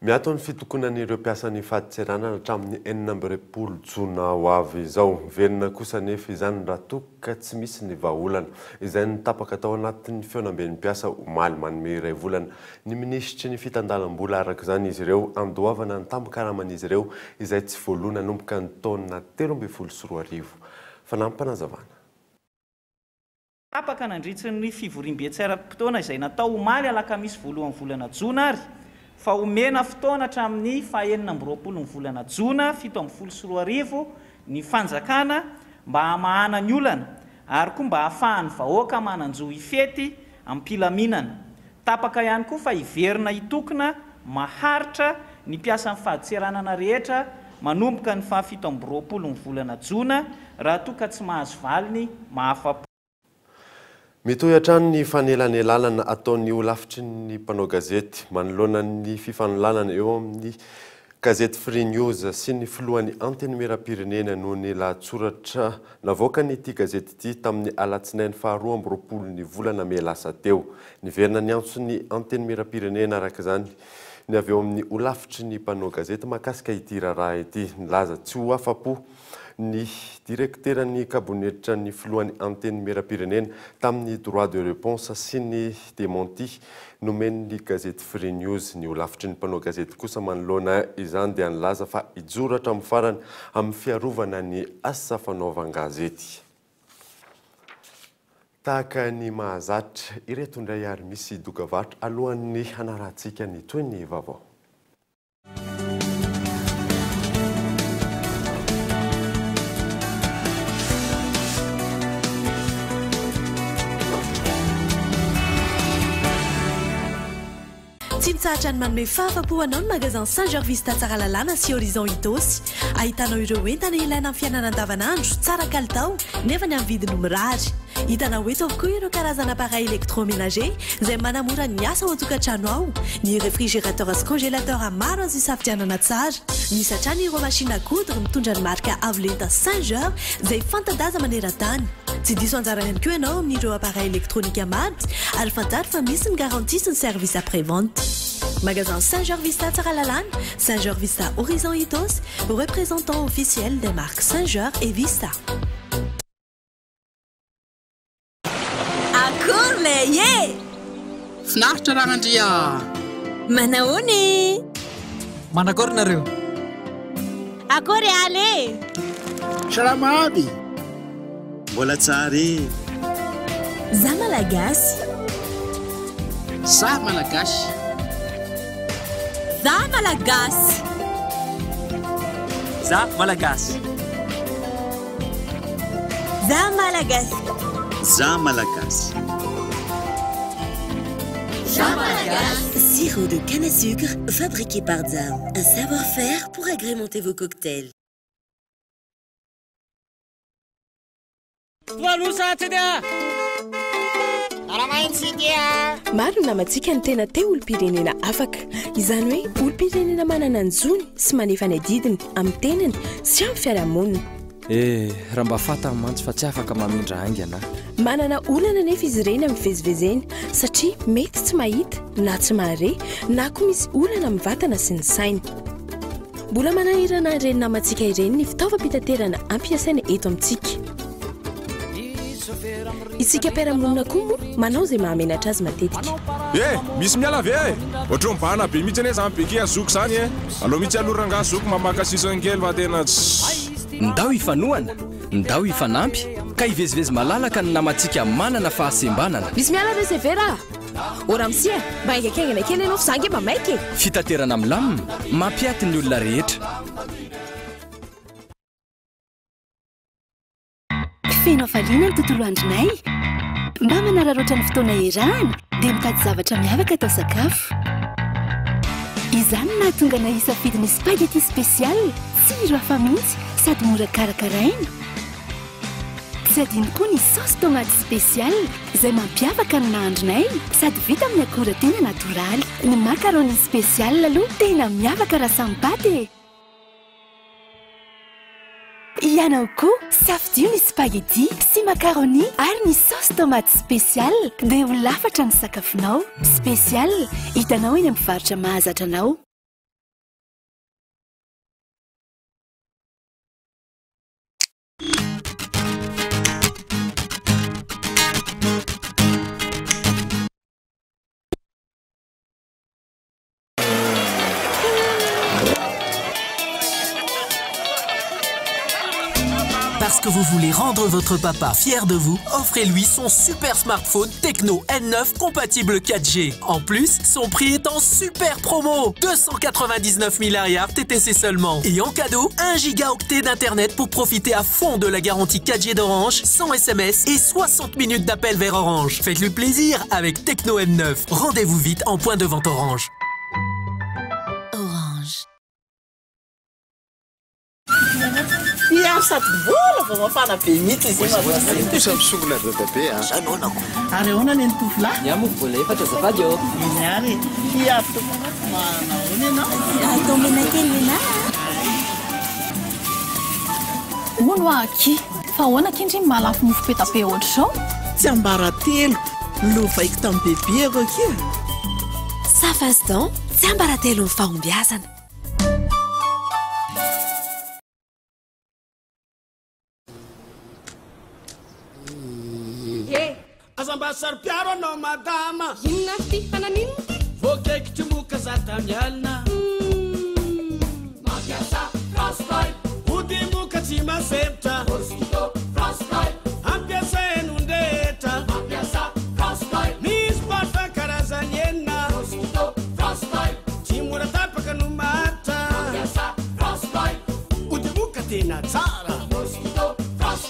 Miato ny fitokonan'ireo mpiasan'ny fadintseranana hatramin'ny 26 jona ho avy izao. Miverina kosa anefa izany raha toa ka tsy misy ny vahaolana. Izay no tapaka tao anatin'ny fihaonamben'ny mpiasa omaly. Manome iray volana ny minisitry ny fitantanam-bola araka izany izy ireo handoavana ny tambin-karaman'izy ireo izay tsy voaloa nanomboka ny taona 2013. Fanampim-panazavana. Tapaka nandritry ny fivoriambe tsy ara-potoana izay natao omaly alakamisy voalohan'ny volana jona ary fa omena fotoana hatramin'ny faha 26 ny volana jona 2017 ny fanjakana mba hamahana ny olana ary koa mba hahafahan'ny vahoaka manan-jo hifety am-pilaminana. Tapaka ihany koa fa hiverina hitokona maharitra ny mpiasan'ny fadintseranana rehetra manomboka ny faha 27 ny volana jona raha toa ka tsy mahazo valiny mahafa-po. Mitohy hatrany ny fanelanelanana ataon'ny holafitry ny mpanao gazety manoloana ny fifanolanana eo amin'ny. gazety Free News sy ny filohan'ny Antenimierampirenena noho ny lahatsoratra navoakan'ity gazety ity tamin'ny alatsinainy faha 22 ny volana mey lasa teo. Niverina niantso ny Antenimierampirenena araka izany ny avy eo amin'ny holafitry ny mpanao gazety mahakasika ity raharaha ity. Nilaza tsy ho afa-po ny direkteran'ny kabonetran'ny filohan'ny Antenimierampirenena tamin'ny droit de réponse sy ny démenti nomen'ny gazety Free News. Ny holafitry ny mpanao gazety kosa manoloana izany dia nilaza fa hijoro hatramin'ny farany amin'ny fiarovana ny asa fanaovan-gazety. Tahaka ny mahazatra, ireto indray ary misy dokavarotra alohan'ny hanarahantsika ny tohin'ny vaovao. Tsy mitsahatra ny manome fahafapo anao ny magasin Saint Georges Vista Tsaralalàna sy Horizon Itaosy. Ahitanao ireo entana ilaina amin'ny fiainana andavanandro, tsara kalitao, nefa ny amin'ny vidiny mirary. Hitanao eto avokoa ireo karazana appareil électroménager izay manamora ny asa ao an-tokantrano ao, ny réfrigérateur sy congélateur maro azo isafidianana tsara. Misy hatrany ireo machine à coudre mitondra ny marika avo lenta Singer izay fanta-daza maneran-tany. Tsy diso anjara ihany koa ianao amin'ireo appareil électronique maro ary fantaro fa misy ny garantie sy ny service après-vente. Magasin Singer Vista Tsaralalàna, Singer Vista Horizon Itaosy, représentant officiel des marques Singer et Vista. Akory lay e! Finaritra Ragnandria a! Manahoana e! Manakory nareo? Akory Aly e! Salama aby! Mbola tsara e! Za Malagasy. Za Malagasy. Za Malagasy. Za Malagasy. Za Malagasy. Za Malagasy. Za Malagasy. Sirop de canne à sucre fabriqué par Dzam. Un savoir-faire pour agrémenter vos cocktails. Maro ny namantsika no tena te olom-pirenena afaka. Izany hoe olom-pirenena manana ny zony sy manefa ny adidiny amin'ny tenany sy amin'ny fiarahamonina. Eh, raha mba fantany mantsy fa tsy afaka mamindra haingana aho. Manana olana anefa izy ireny amin'ny fivezivezeny satria mety tsy mahita na tsy mahare na koa misy olana amin'ny vatana sy ny saina. Mbola manahirana ireny namantsika ireny ny fitaovam-pitaterana ampiasaina eto amintsika. Isika mpiara-monina koa moa manao izay mahamenatra azy matetika. Eh! Misy miala ve eh? Ohatran'ny mibahana be mihitsy anie zany beke a zoky zany eh! Aleo mihitsy aloha rangaha zoky mamaka sisiny kely fa tena tsy. Ndao hifanohana, ndao hifanampy ka hivezivezy malalaka ny namantsika manana fahasembanana. Misy miala ve severa a? Ô ramose a, mba haingankaingana kely ianao fa za ange mba maika e! Fitaterana milamina, mampiaty ny olona rehetra. Feno hafaliana ny tontolo andronay. Mba manararaotra ny fotoana iarahana dia mitady zavatra miavaka atao sakafo. Izany no nahatonga anay hisafidy ny spaghetti spécial, tsiro hafa mihitsy sady mora karakaraina. Tsy adino koa ny saosy tomate spécial izay mampiavaka ny nahandronay sady vita amin'ny akora tena natoraly. Ny macaroni spécial aloha tena miavaka raha samy paty e! Ianao koa, safidio ny spaghetti sy macaroni ary ny sauce tomate spécial dia ho lafatra ny sakafonao. Spécial, hitanao eny amin'ny mpivarotra mahazatra anao. Parce que vous voulez rendre votre papa fier de vous, offrez-lui son super smartphone Tecno N9 compatible 4G. En plus, son prix est en super promo 299 000 arrière TTC seulement. Et en cadeau, 1 gigaoctet d'internet pour profiter à fond de la garantie 4G d'Orange, 100 SMS et 60 minutes d'appel vers Orange. Faites-lui plaisir avec Tecno N9. Rendez-vous vite en point de vente Orange. Orange. ihany sady mbola vao mafana be mihitsy izy io mademoiselle. Kosa misongona ry dadabe a. Zany ahoana ko? Ary ahoana ny an'ny tovolahy? Ny ahy moa mbola efatra azafady ô. Eny ary e. Hi avy tompoko manahoana ianao? Atao menakely nenah a. Hono hoa akia, fa ahoana akia ndry ny mahalafo mofo peta be ohatr'izao? Tsiambaratelo, lovaiko tamin'ny bebeko akia. Safasdan, tsiambaratelon'ny fahombiazana. He! Aza mba saro-piaro anao madama. Inona ary ty? Fa naninona ty? Voakaikitry moka za tamy alina. Mampiasa France Ody moka tsy masempotra. Mosquito France Ampiasain'olon-drehetra. Mampiasa France Misy parfum karazany enina. Mosquito France Tsy mora tapaka no maharitra. Mampiasa France Ody moka tena tsara. Mosquito France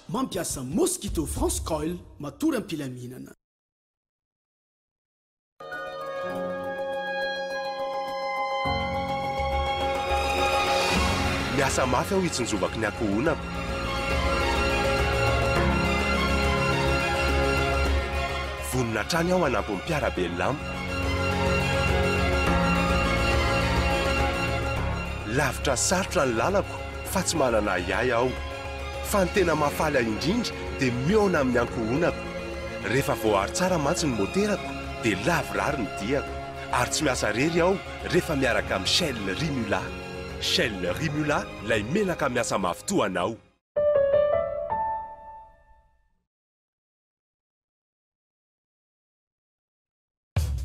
Mampiasa Mosquito France Coil matory am-pilaminana. Miasa mafy aho hitsinjovako ny ankohonako. Vonona hatrany aho hanampy ny mpiara-belona amiko. Lavitra sy sarotra ny lalako fa tsy manana ahiahy aho. Fa ny tena mahafaly ahy indrindra dia mihaona amin'ny ankohonako. Rehefa voaaro tsara mantsy ny moterako dia lavorary ny diako. Ary tsy miasa irery aho rehefa miaraka amin'ny Shell Rimula. Shell Rimula, ilay menaka miasa mafy toa anao.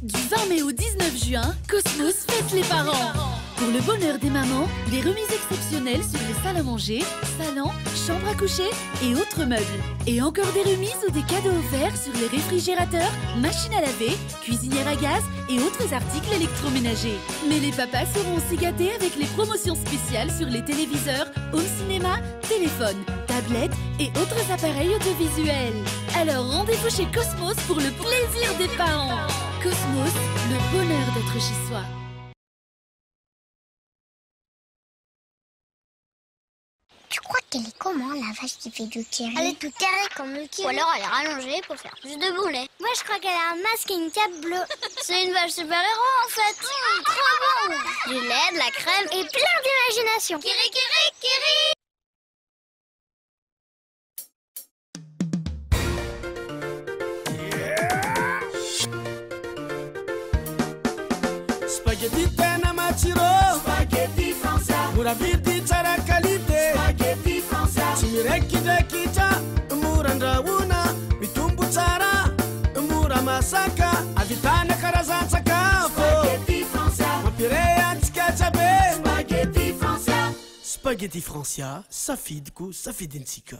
Du 20 mai au 19 juin, Cosmos fête les parents. Pour le bonheur des mamans, des remises exceptionnelles sur les salles à manger, salons, chambres à coucher et autres meubles. Et encore des remises ou des cadeaux offerts sur les réfrigérateurs, machines à laver, cuisinières à gaz et autres articles électroménagers. Mais les papas seront aussi gâtés avec les promotions spéciales sur les téléviseurs, home cinéma, téléphone, tablettes et autres appareils audiovisuels. Alors rendez-vous chez Cosmos pour le plaisir des parents. Cosmos, le bonheur d'être chez soi. Tu crois qu'elle est comment la vache qui fait du kiri? Elle est tout carrée comme le kiri. Ou alors elle est rallongée pour faire plus de bon lait. Moi je crois qu'elle a un masque et une cape bleue. C'est une vache super-héros en fait. Trop bon! Du lait, de la crème et plein d'imagination. Kiri kiri kiri! Spaghetti tena matsiro. Spaghetti Francia. Mora vidy tsara qualité. Spaghetti Francia. Tsy miraikiraikitra, mora andrahoina, mitombo tsara, mora masaka, ahavitana karazan-tsakafo. Spaghetti Francia. Mampiray antsika jiaby. Spaghetti Francia. Spaghetti Francia, safidiko, safidintsika.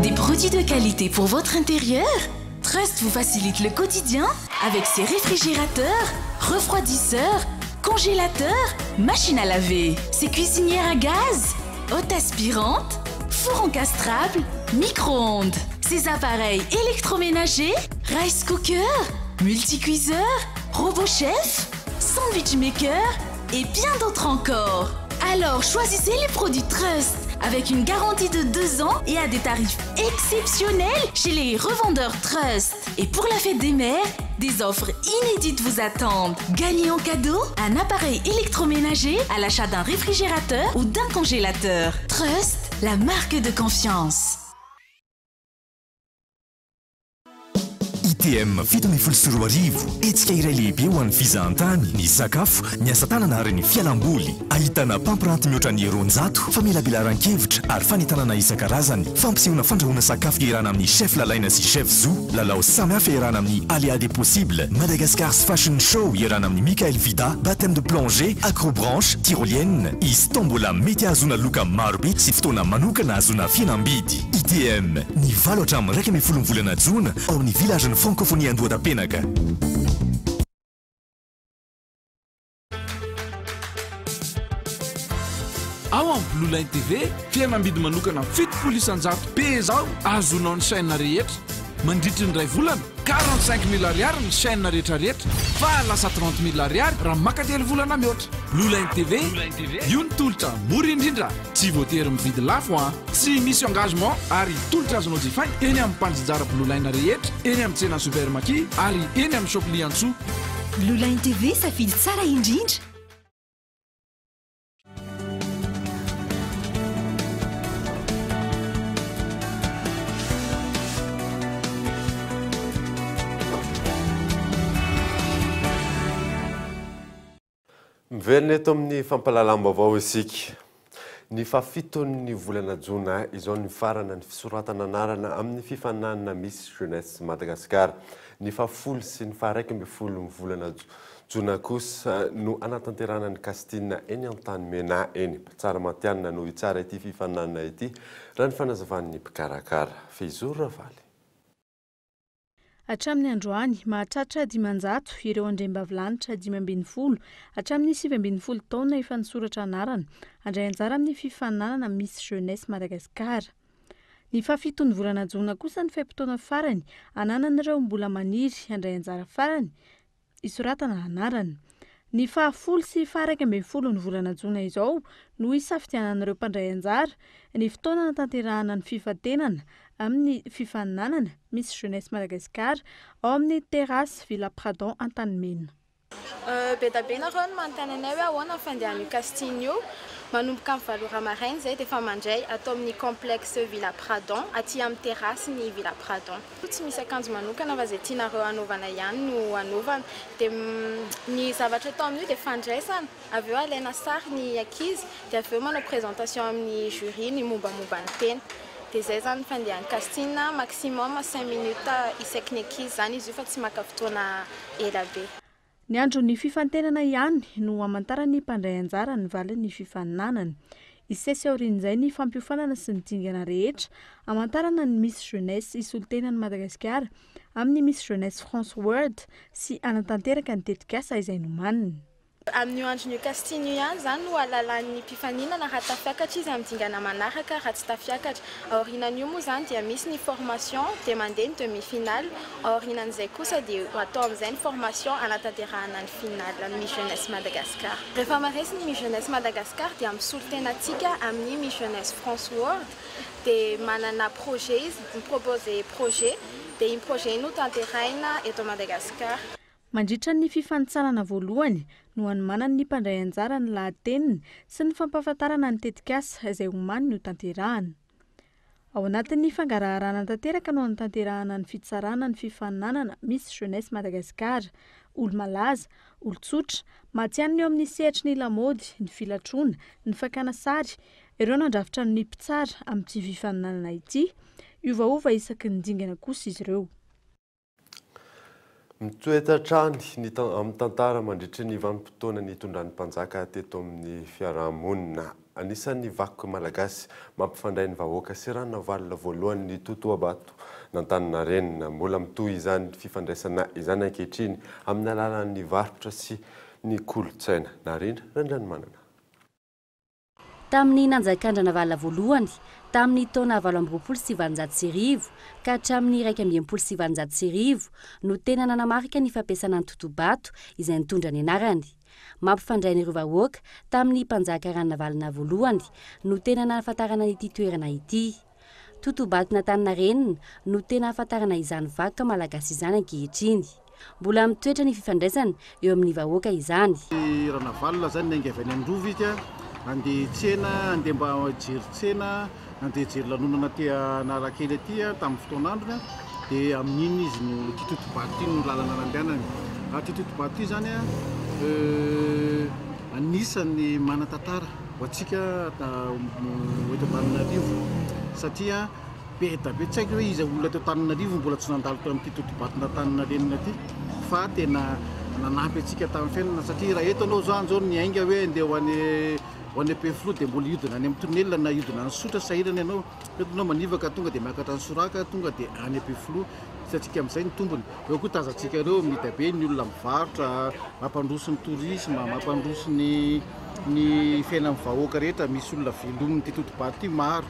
Des produits de qualité pour votre intérieur? Trust vous facilite le quotidien avec ses réfrigérateurs, refroidisseurs, congélateurs, machines à laver, ses cuisinières à gaz, hotte aspirante, four encastrable, micro-ondes, ses appareils électroménagers, rice cooker, multicuiseur, robot chef, sandwich maker et bien d'autres encore. Alors choisissez les produits Trust avec une garantie de 2 ans et à des tarifs exceptionnels chez les revendeurs Trust. Et pour la fête des mères, des offres inédites vous attendent. Gagnez en cadeau un appareil électroménager à l'achat d'un réfrigérateur ou d'un congélateur. Trust, la marque de confiance. ITM 2017, hetsika iray lehibe ho an'ny fizahantany, ny sakafo, ny asa tanana ary ny fialamboly. Ahitana mpampiranty mihoatra ny 200, famelabelaran-kevitra ary fanentanana isan-karazany, fampisehoana fandrahoana sakafo iarahana amin'ny Chef Lalaina sy Chef Zo, lalao samihafa iarahana amin'ny Aléa des possibles, Madagascar's Fashion Show iarahana amin'ny Michael Vida, baptême de plongée, acrobranche, tyrolienne, izy tombola mety hahazoana loka marobe sy fotoana manokana hahazoana fihenam-bidy. ITM, ny 8 hatramin'ny 11 ny volana jona ao amin'ny Village ny Francophonie Andohatapenaka. Ao amin'ny Blue Line TV, fihenam-bidy manokana 70% be izao ahazoanao ny chaîne rehetra. Mandritry ny iray volana, 45 mille ariary ny chaîne rehetra rehetra fa lasa 30 mille ariary raha maka telo volana mihoatra. Blue Line TV, io ny tolotra mora indrindra, tsy voatery mividy lafo an! Tsy misy engagement ary tolotra azonao jifaina eny amin'ny mpanjinjara Blue Line rehetra, eny amin'ny tsenan'ny Super Maki ary eny amin'ny Shop Liantsoa. Blue Line TV, safidy tsara indrindra! Miverina eto amin'ny fampahalalam-baovao isika. Ny fahafiton'ny volana jona izao nifarana ny fisoratana anarana amin'ny fifaninanana Miss Jeunesse Madagascar. Ny fahafolo sy ny faha-iraika ambin'ny volana jona kosa no hanatanterahana ny casting eny Antanimena eny. Mpitsara matihanina no hitsara ity fifaninanana ity, raha ny fanazavan'ny mpikarakara. Fehizoro Ravaly. Hatramin'ny androany, mahatratra 500 ireo andriambavilanitra 15 hatramin'ny 19 taona efa nisoratra anarana handray anjara amin'ny fifaninanana Miss Jeunesse Madagascar. Ny fahafiton'ny volana jona kosa ny fe-potoana farany ananan'ireo mbola maniry handray anjara farany hisoratana anarana. Ny fahafolo sy faha-iraika ambin'ny ny volana jona izao no hisafidianan'ireo mpandray anjara ny fotoana hanatanterahana ny fifantenana amin'ny fifaninanana Miss Jeunesse Madagascar ao amin'ny Terrasse Villa Pradon Antanimena. Be dia be nareo no manontany anay hoe ahoana ny fandehan'io casting io. Manomboka amin'ny 8 ora maraina izay dia efa mandray ato amin'ny complexe Villa Pradon, aty amin'ny terrasse ny Villa Pradon. Tsy misy akanjo manokana fa izay tianareo hanaovana ihany no hanaovana. Dia ny zavatra atao amin'io dia fandraisana, avy eo alaina sary ny ankizy dia avy eo manao présentation amin'ny jury ny mombamomba ny tena. Dia izay izany ny fandehan'ny casting, maximum 5 minutes isaky ny ankizy izany izy io fa tsy maka fotoana ela be. Ny andron'ny fifantenana ihany no hamantaran'ny mpandray anjara ny valin'ny fifaninanana. Hisesy aorian'izay ny fampiofanana sy ny dingana rehetra hamantarana ny Miss Jeunesse hisolo-tena an'i Madagasikara amin'ny Miss Jeunesse France World sy hanatanteraka ny tetikasa izay nomaniny. Amin'io andron'io casting io ihany izany no hahalalan'ny mpifaninana raha tafiakatra izy amin'ny dingana manaraka raha tsy tafiakatra. Aorianan'io moa izany dia misy ny formation dia mandeha ny demi finale, aorianan'izay kosa dia ho atao amin'izay ny formation hanatanterahana ny finale ny Miss Jeunesse Madagascar. Rehefa maresy ny Miss Jeunesse Madagascar dia misolo tena antsika amin'ny Miss Jeunesse France World dia manana projet izy, mi-proposer projet dia iny projet iny no tanterahina eto Madagascar. Mandritra ny fifanintsanana voalohany no hanomanan'ny mpandray anjara ny lahateniny sy ny fampahafantarana ny tetikasa izay omaniny ho tanterahana. Ao anatin'ny fangaraharana tanteraka no hanatanterahana ny fitsarana ny fifaninanana Miss Jeunesse Madagascar. Olo-malaza, olon-tsotra, matihanina eo amin'ny sehatry ny lamaody, ny filatroana, ny fakana sary, ireo nandrafitra ny mpitsara amin'ity fifaninanana ity. Hiovaova isaky ny dingana kosa izy ireo. Mitoetra hatrany ny amin'ny tantara mandritry ny vanim-potoana nitondran'ny mpanjaka teto amin'ny fiarahamonina. Anisan'ny vakoka malagasy mampifandray ny vahoaka sy Ranavalona voalohany ny totohabato n'Antaninarenina. Mbola mitohy izany fifandraisana izany ankehitriny amin'ny alalan'ny varotra sy ny kolontsaina. Narindra Randrianomanana. Tamin'ny nanjakan-dRanavalona voalohany, tamin'ny taona 1828 ka hatramin'ny 1861 no tena nanamarika ny fampiasana ny totobato izay nitondra ny anarany. Mampifandray an'ireo vahoaka tamin'ny mpanjaka Ranavalona voalohany no tena nahafantarana an'ity toerana ity. Totobaton'Antaninarenina no tena ahafantarana izany vakoka malagasy izany ankehitriny. Mbola mitoetra ny fifandraisana eo amin'ny vahoaka izany. I Ranavalona izany niainga avy any Androva izy handeha hitsena, handeha mba hijery tsena, handeha hijery lanonana aty Analakely aty tamin'ny fotoan'androny dia amin'iny izy no ity totobato ity no lalana nandehanany. Ary ity totobato ity izany anisan'ny manan-tantara ho antsika eto Antananarivo satria Be da be, tsy haiko hoe iza olona teo Antananarivo mbola tsy nandalo teo amin'ity totobaton'Antaninarenina ity fa tena nanampy antsika tamin'ny fiainana satria raha eto ianao zany zao niainga hoe andeha ho any ho any Ampefiloha dia mbola hiodina any amin'ny tonelina na hiodina any Sotra sahirana ianao, eto ianao manivaka tonga dia miakatra any Soraka tonga dia any Ampefiloha, hitantsika amin'izay ny tombony. Eo koa tazantsika ireo be dia be ny olona mivarotra, mampandroso ny tourisme, mampandroso ny ny fiainan'ny vahoaka rehetra, misy olona velomin'ity totobato ity maro.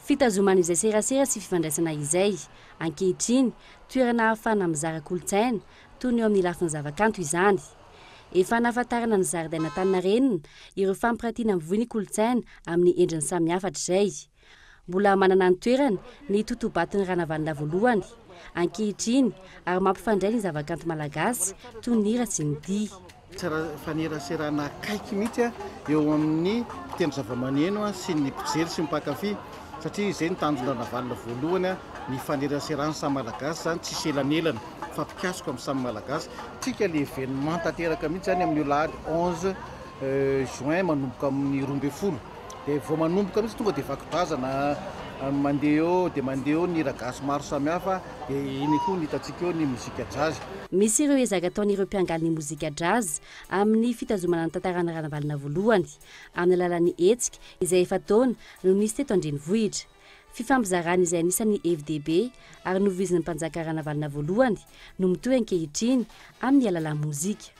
Fitazomana izay serasera sy fifandraisana izay, ankehitriny, toerana ahafahana mizara kolontsaina, toy ny eo amin'ny lafiny zavakanto izany. Efa nahafantarana ny zaridaina Antaninarenina ireo fampirantiana mivoy ny kolontsaina amin'ny endriny samihafa hatrizay. Mbola manana ny toerany ny totobaton'i Ranavalona voalohany, ankehitriny, ary mampifandray ny zavakanto malagasy toy ny hira sy ny dihy. Tsara faneraserana akaiky mihitsy eo amin'ny mpitendry zavamaneno sy ny mpijery sy ny mpankafy satria izay no tanjona Ranavalona voalohany, ny faneraserana samy Malagasy izany, tsisy elanelana, mifampikasoka amin'ny samy Malagasy. Tsika le événement tanteraka mihitsy izany amin'io alahady 11 juin manomboka amin'ny 12 dia vao manomboka mihitsy tonga dia vakodrazana mandeha eo dia mandeha eo ny hira gasy maro samihafa dia iny koa ny hitantsika eo ny mozika jazz. Misy ireo ezaka ataon'ireo mpiangaly ny mozika jazz amin'ny fitazomana ny tantaran'i Ranavalona voalohany, amin'ny alalan'ny hetsika izay efa taona no nisy teto an-drenivohitra. Fifampizarana izay anisan'ny hevi-dehibe ary novoizin'ny mpanjaka Ranavalona voalohany no mitohy ankehitriny amin'ny alalan'ny mozika.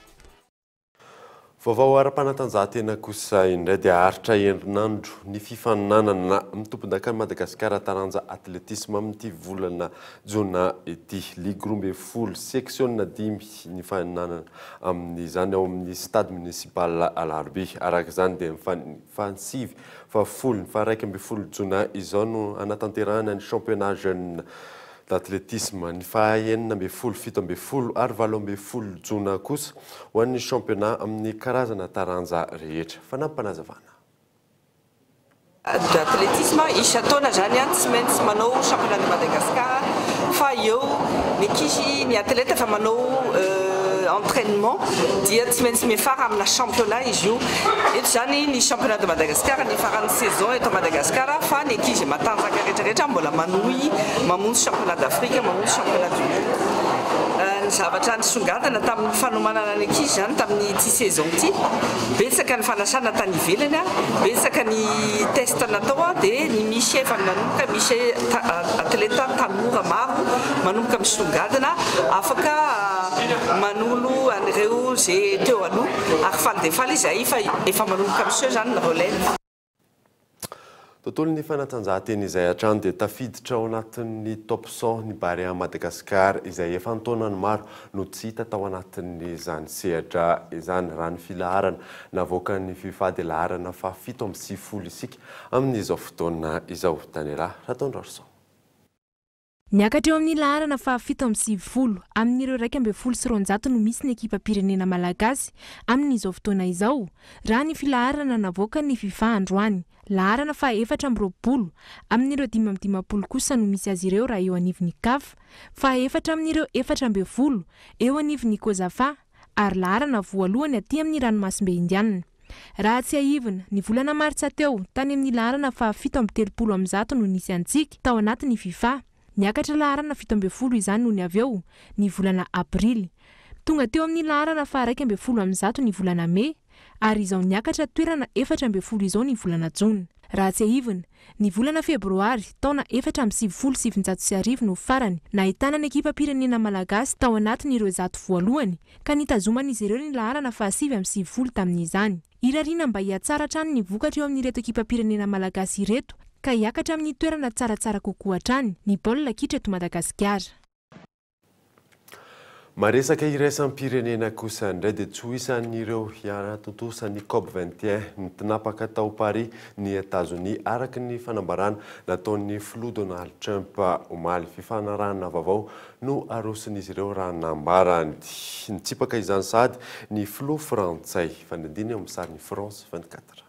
Vaovao ara-panatanjahantena kosa indray dia haharitra herinandro ny fifaninanana amin'ny tompondakan'i Madagasikara taranja atletisma amin'ity volana jona ity. Ligy 12, seksiona dimy ny faninanana amin'izany ao amin'ny stade municipal Alarobia. Araka izany dia ny faha sivy, faha-10, ny faha-11 jona izao no hanatanterahana ny championnat jeune d'athlétisme, ny faha-16, 17 ary 18 jona kosa ho an'ny championnat amin'ny karazana taranja rehetra. Fanampim-panazavana. D'athlétisme isan-taona zany tsy maintsy manao championnat de Madagascar, fa eo ny ankizy, ny athlète efa manao entraînement dia tsy maintsy miafara amina championnat izy io. Eto zany ny championnat de Madagascar ny faran'ny saison eto Madagascar, fa ny ankizy matanjaka rehetrarehetra mbola manohy mamonjy championnat d'Afrique, mamonjy championnat du monde. Ny zavatra nisongadina tamin'ny fanomanana ny ankizy zany tamin'ny ity saison ity, betsaka ny fanasana tany ivelany, betsaka ny test natao, dia ny misy efa nanomboka misy atleta tanora maro manomboka misongadina, afaka manolo an'ireo zay teo aloha, ary faly dia faly izahay fa efa manomboka miseho zany ny relève. Tontolon'ny fanatanjahantena izay hatrany dia tafiditra ao anatin'ny top 100 ny Barea Madagascar izay efa an-taonany maro no tsy hita tao anatin'izany sehatra izany. Raha ny filaharana navoakan'ny FIFA dia laharana faha-97 isika amin'izao fotoana izao. Daniela Rataondrarison. Niakatra eo amin'ny laharana faha-97 amin'ireo 211 no misy ny ekipam-pirenena malagasy amin'izao fotoana izao, raha ny filaharana navoakan'ny FIFA androany. Laharana faha-24 amin'ireo 55 kosa no misy azy ireo raha eo anivon'ny CAF, faha-efatra amin'ireo 14 eo anivon'ny COSAFA ary laharana voalohany aty amin'ny ranomasimbe Indianina. Raha tsiahivina, ny volana martsa teo, tany amin'ny laharana faha-137 no nisy antsika, tao anatin'ny FIFA. Niakatra laharana 17 izany nony avy eo, ny volana aprily. Tonga teo amin'ny laharana faha-111 ny volana mey, ary izao niakatra toerana 14 izao ny volana jona. Raha tsiahivina, ny volana febroary, taona 1994 no farany nahitana ny ekipam-pirenena malagasy tao anatin'ireo 100 voalohany, ka nitazoman'izy ireo ny laharana faha-99 tamin'izany. Irariana mba hihatsara hatrany ny vokatra eo amin'ireto ekipam-pirenena malagasy ireto, ka hiakatra amin'ny toerana tsaratsara kokoa hatrany ny baolina kitra eto Madagasikara. Maresaka iraisam-pirenena kosa indray dia tsy ho isan'ireo hiara-tontosa ny COP 21 ny tinapaka tao Paris ny Etazonia, araka ny fanambarana nataon'ny filoha Donald Trump omaly. Fifanarahana vaovao no aroson'izy ireo raha nambarany. Nitsipaka izany sahady ny filoha frantsay. Fanadihadiana eo amin'ny sarin'ny France 24.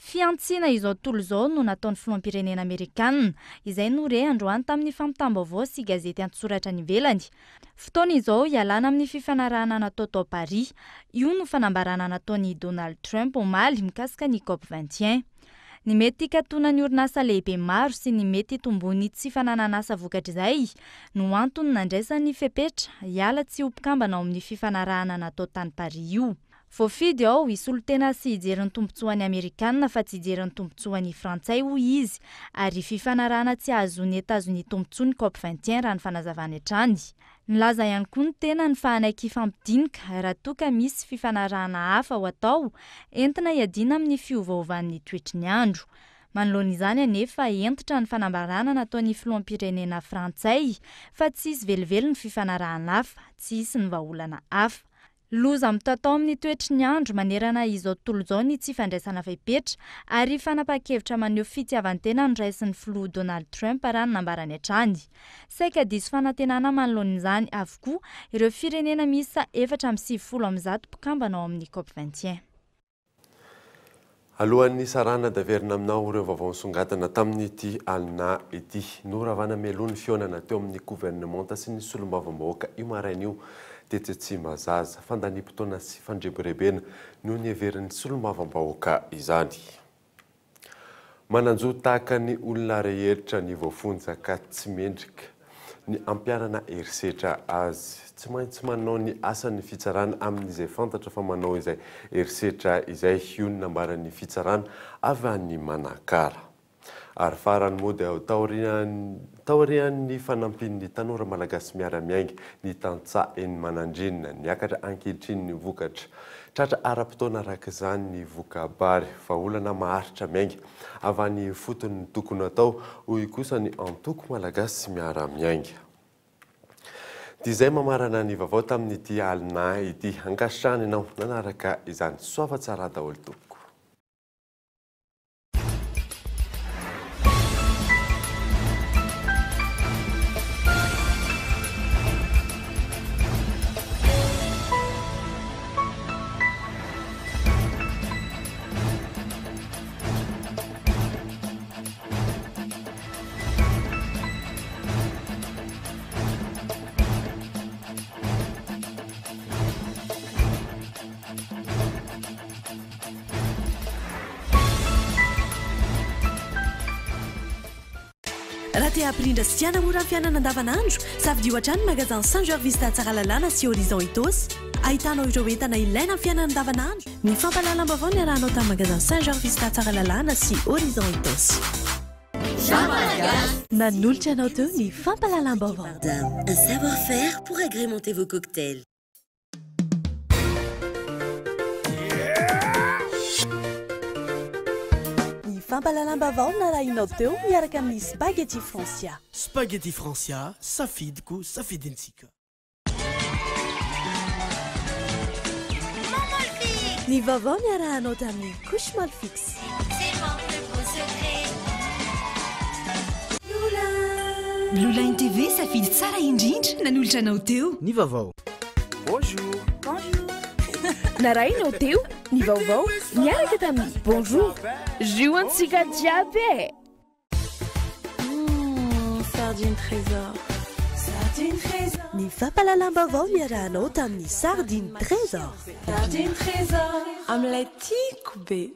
Fihantsiana izao tontolo izao no nataon'ny filoham-pirenena amerikanina, izay no re androany tamin'ny fampitam-baovao sy gazety an-tsoratra any ivelany. Fotoana izao hialana amin'ny fifanarahana natao tao Paris. Io no fanambarana nataon'i Donald Trump omaly mikasika ny COP 21. Ny mety hikatonan'ny orinasa lehibe maro sy ny mety hitomboan'ny tsy fananan'asa vokatr'izay no antony nandraisany fepetra hiala tsy ho mpikambana ao amin'ny fifanarahana natao tany Paris io. Voafidy aho hisolo tena sy hijery ny tombontsoan'ny Amerikanina fa tsy hijery ny tombontsoan'ny Frantsay, hoy izy, ary fifanarahana tsy hahazoan'i Etazonia tombontsoa ny COP 21 raha ny fanazavany hatrany. Nilaza ihany koa ny tenany fa hanaiky hifampidinika raha toa ka misy fifanarahana hafa ho atao entina hiadiana amin'ny fiovaovan'ny toetry ny andro. Manoloana izany anefa, hentitra ny fanambarana nataon'ny filoham-pirenena frantsay fa tsy hisy velively ny fifanarahana hafa, tsy hisy ny vahaolana hafa. Loza mitatao amin'ny toetry ny andro manerana izao tontolo izao ny tsy fandraisana fepetra ary fanapahan-kevitra maneho fitiavan-tena noraisin'ny filoha Donald Trump raha ny nambarany hatrany. Saika diso fanantenana manoloana izany avokoa ireo firenena miisa 194 mpikambana ao amin'ny Cop 21. Alohan'ny hisarahana dia averina aminao ireo vaovao nisongadina tamin'ity alina ity. Noravana mialoha ny fihaonana teo amin'ny governemanta sy ny solombavambahoaka io maraina io tetsy Tsimbazaza. Fandaniam-potoana sy fandrebirebena no niheverin'ny solombavambahoaka izany. Manan-jo tahaka ny olona rehetra ny voafonja ka tsy mendrika ny hampiharana herisetra azy. Tsy maintsy manao ny asany ny fitsarana amin'izay fantatra fa manao izay herisetra izay, io ny nambaran'ny fitsarana avy any Manakara. Ary farany moa dia taorian'ny fanampian'ny tanora malagasy miara-miainga ny tantsaha eny Manandriana, niakatra ankehitriny ny vokatra. Tratra ara-potoana araka izany ny voka-bary. Vahaolana maharitra miainga avy any ifotony no tokony hatao, hoy kosa ny antoko Malagasy Miara-Miainga. Dia izay mamarana ny vaovao tamin'ity alina ity. Ankasitrahana ianao nanaraka izany. Soava tsara daholo tompoko. Raha te hampirindra sy hanamora ny fiainana andavanandro, safidio hatrany ny magasin Saint Georges Vista Tsaralalàna sy Horizon Itaosy. Ahitanao ireo entana ilaina amin'ny fiainana andavanandro. Ny fampahalalam-baovao niarahanao tamin'ny magasin Saint Georges Vista Tsaralalàna sy Horizon Itaosy. Nanolotra anao teo ny fampahalalam-baovao. Un savoir-faire pour agrémenter vos cocktails. Ny fampahalalam-baovao narahinao teo miaraka amin'ny Spaghetti Francia. Spaghetti Francia, safidiko, safidintsika. Ny vaovao niarahanao tamin'ny Couche Molfix. Blue Line TV, safidy tsara indrindra nanolotra anao teo. Ny vaovao. Bonjour. Bonjour. Narahinao teo ny vaovao niaraka tamin'ny Bonjour. Jus antsika jiaby e! Sardine Trésor. Sardine Trésor. Ny fampahalalam-baovao niarahanao tamin'ny Sardine Trésor. Sardine Trésor. Amin'ilay tiako be.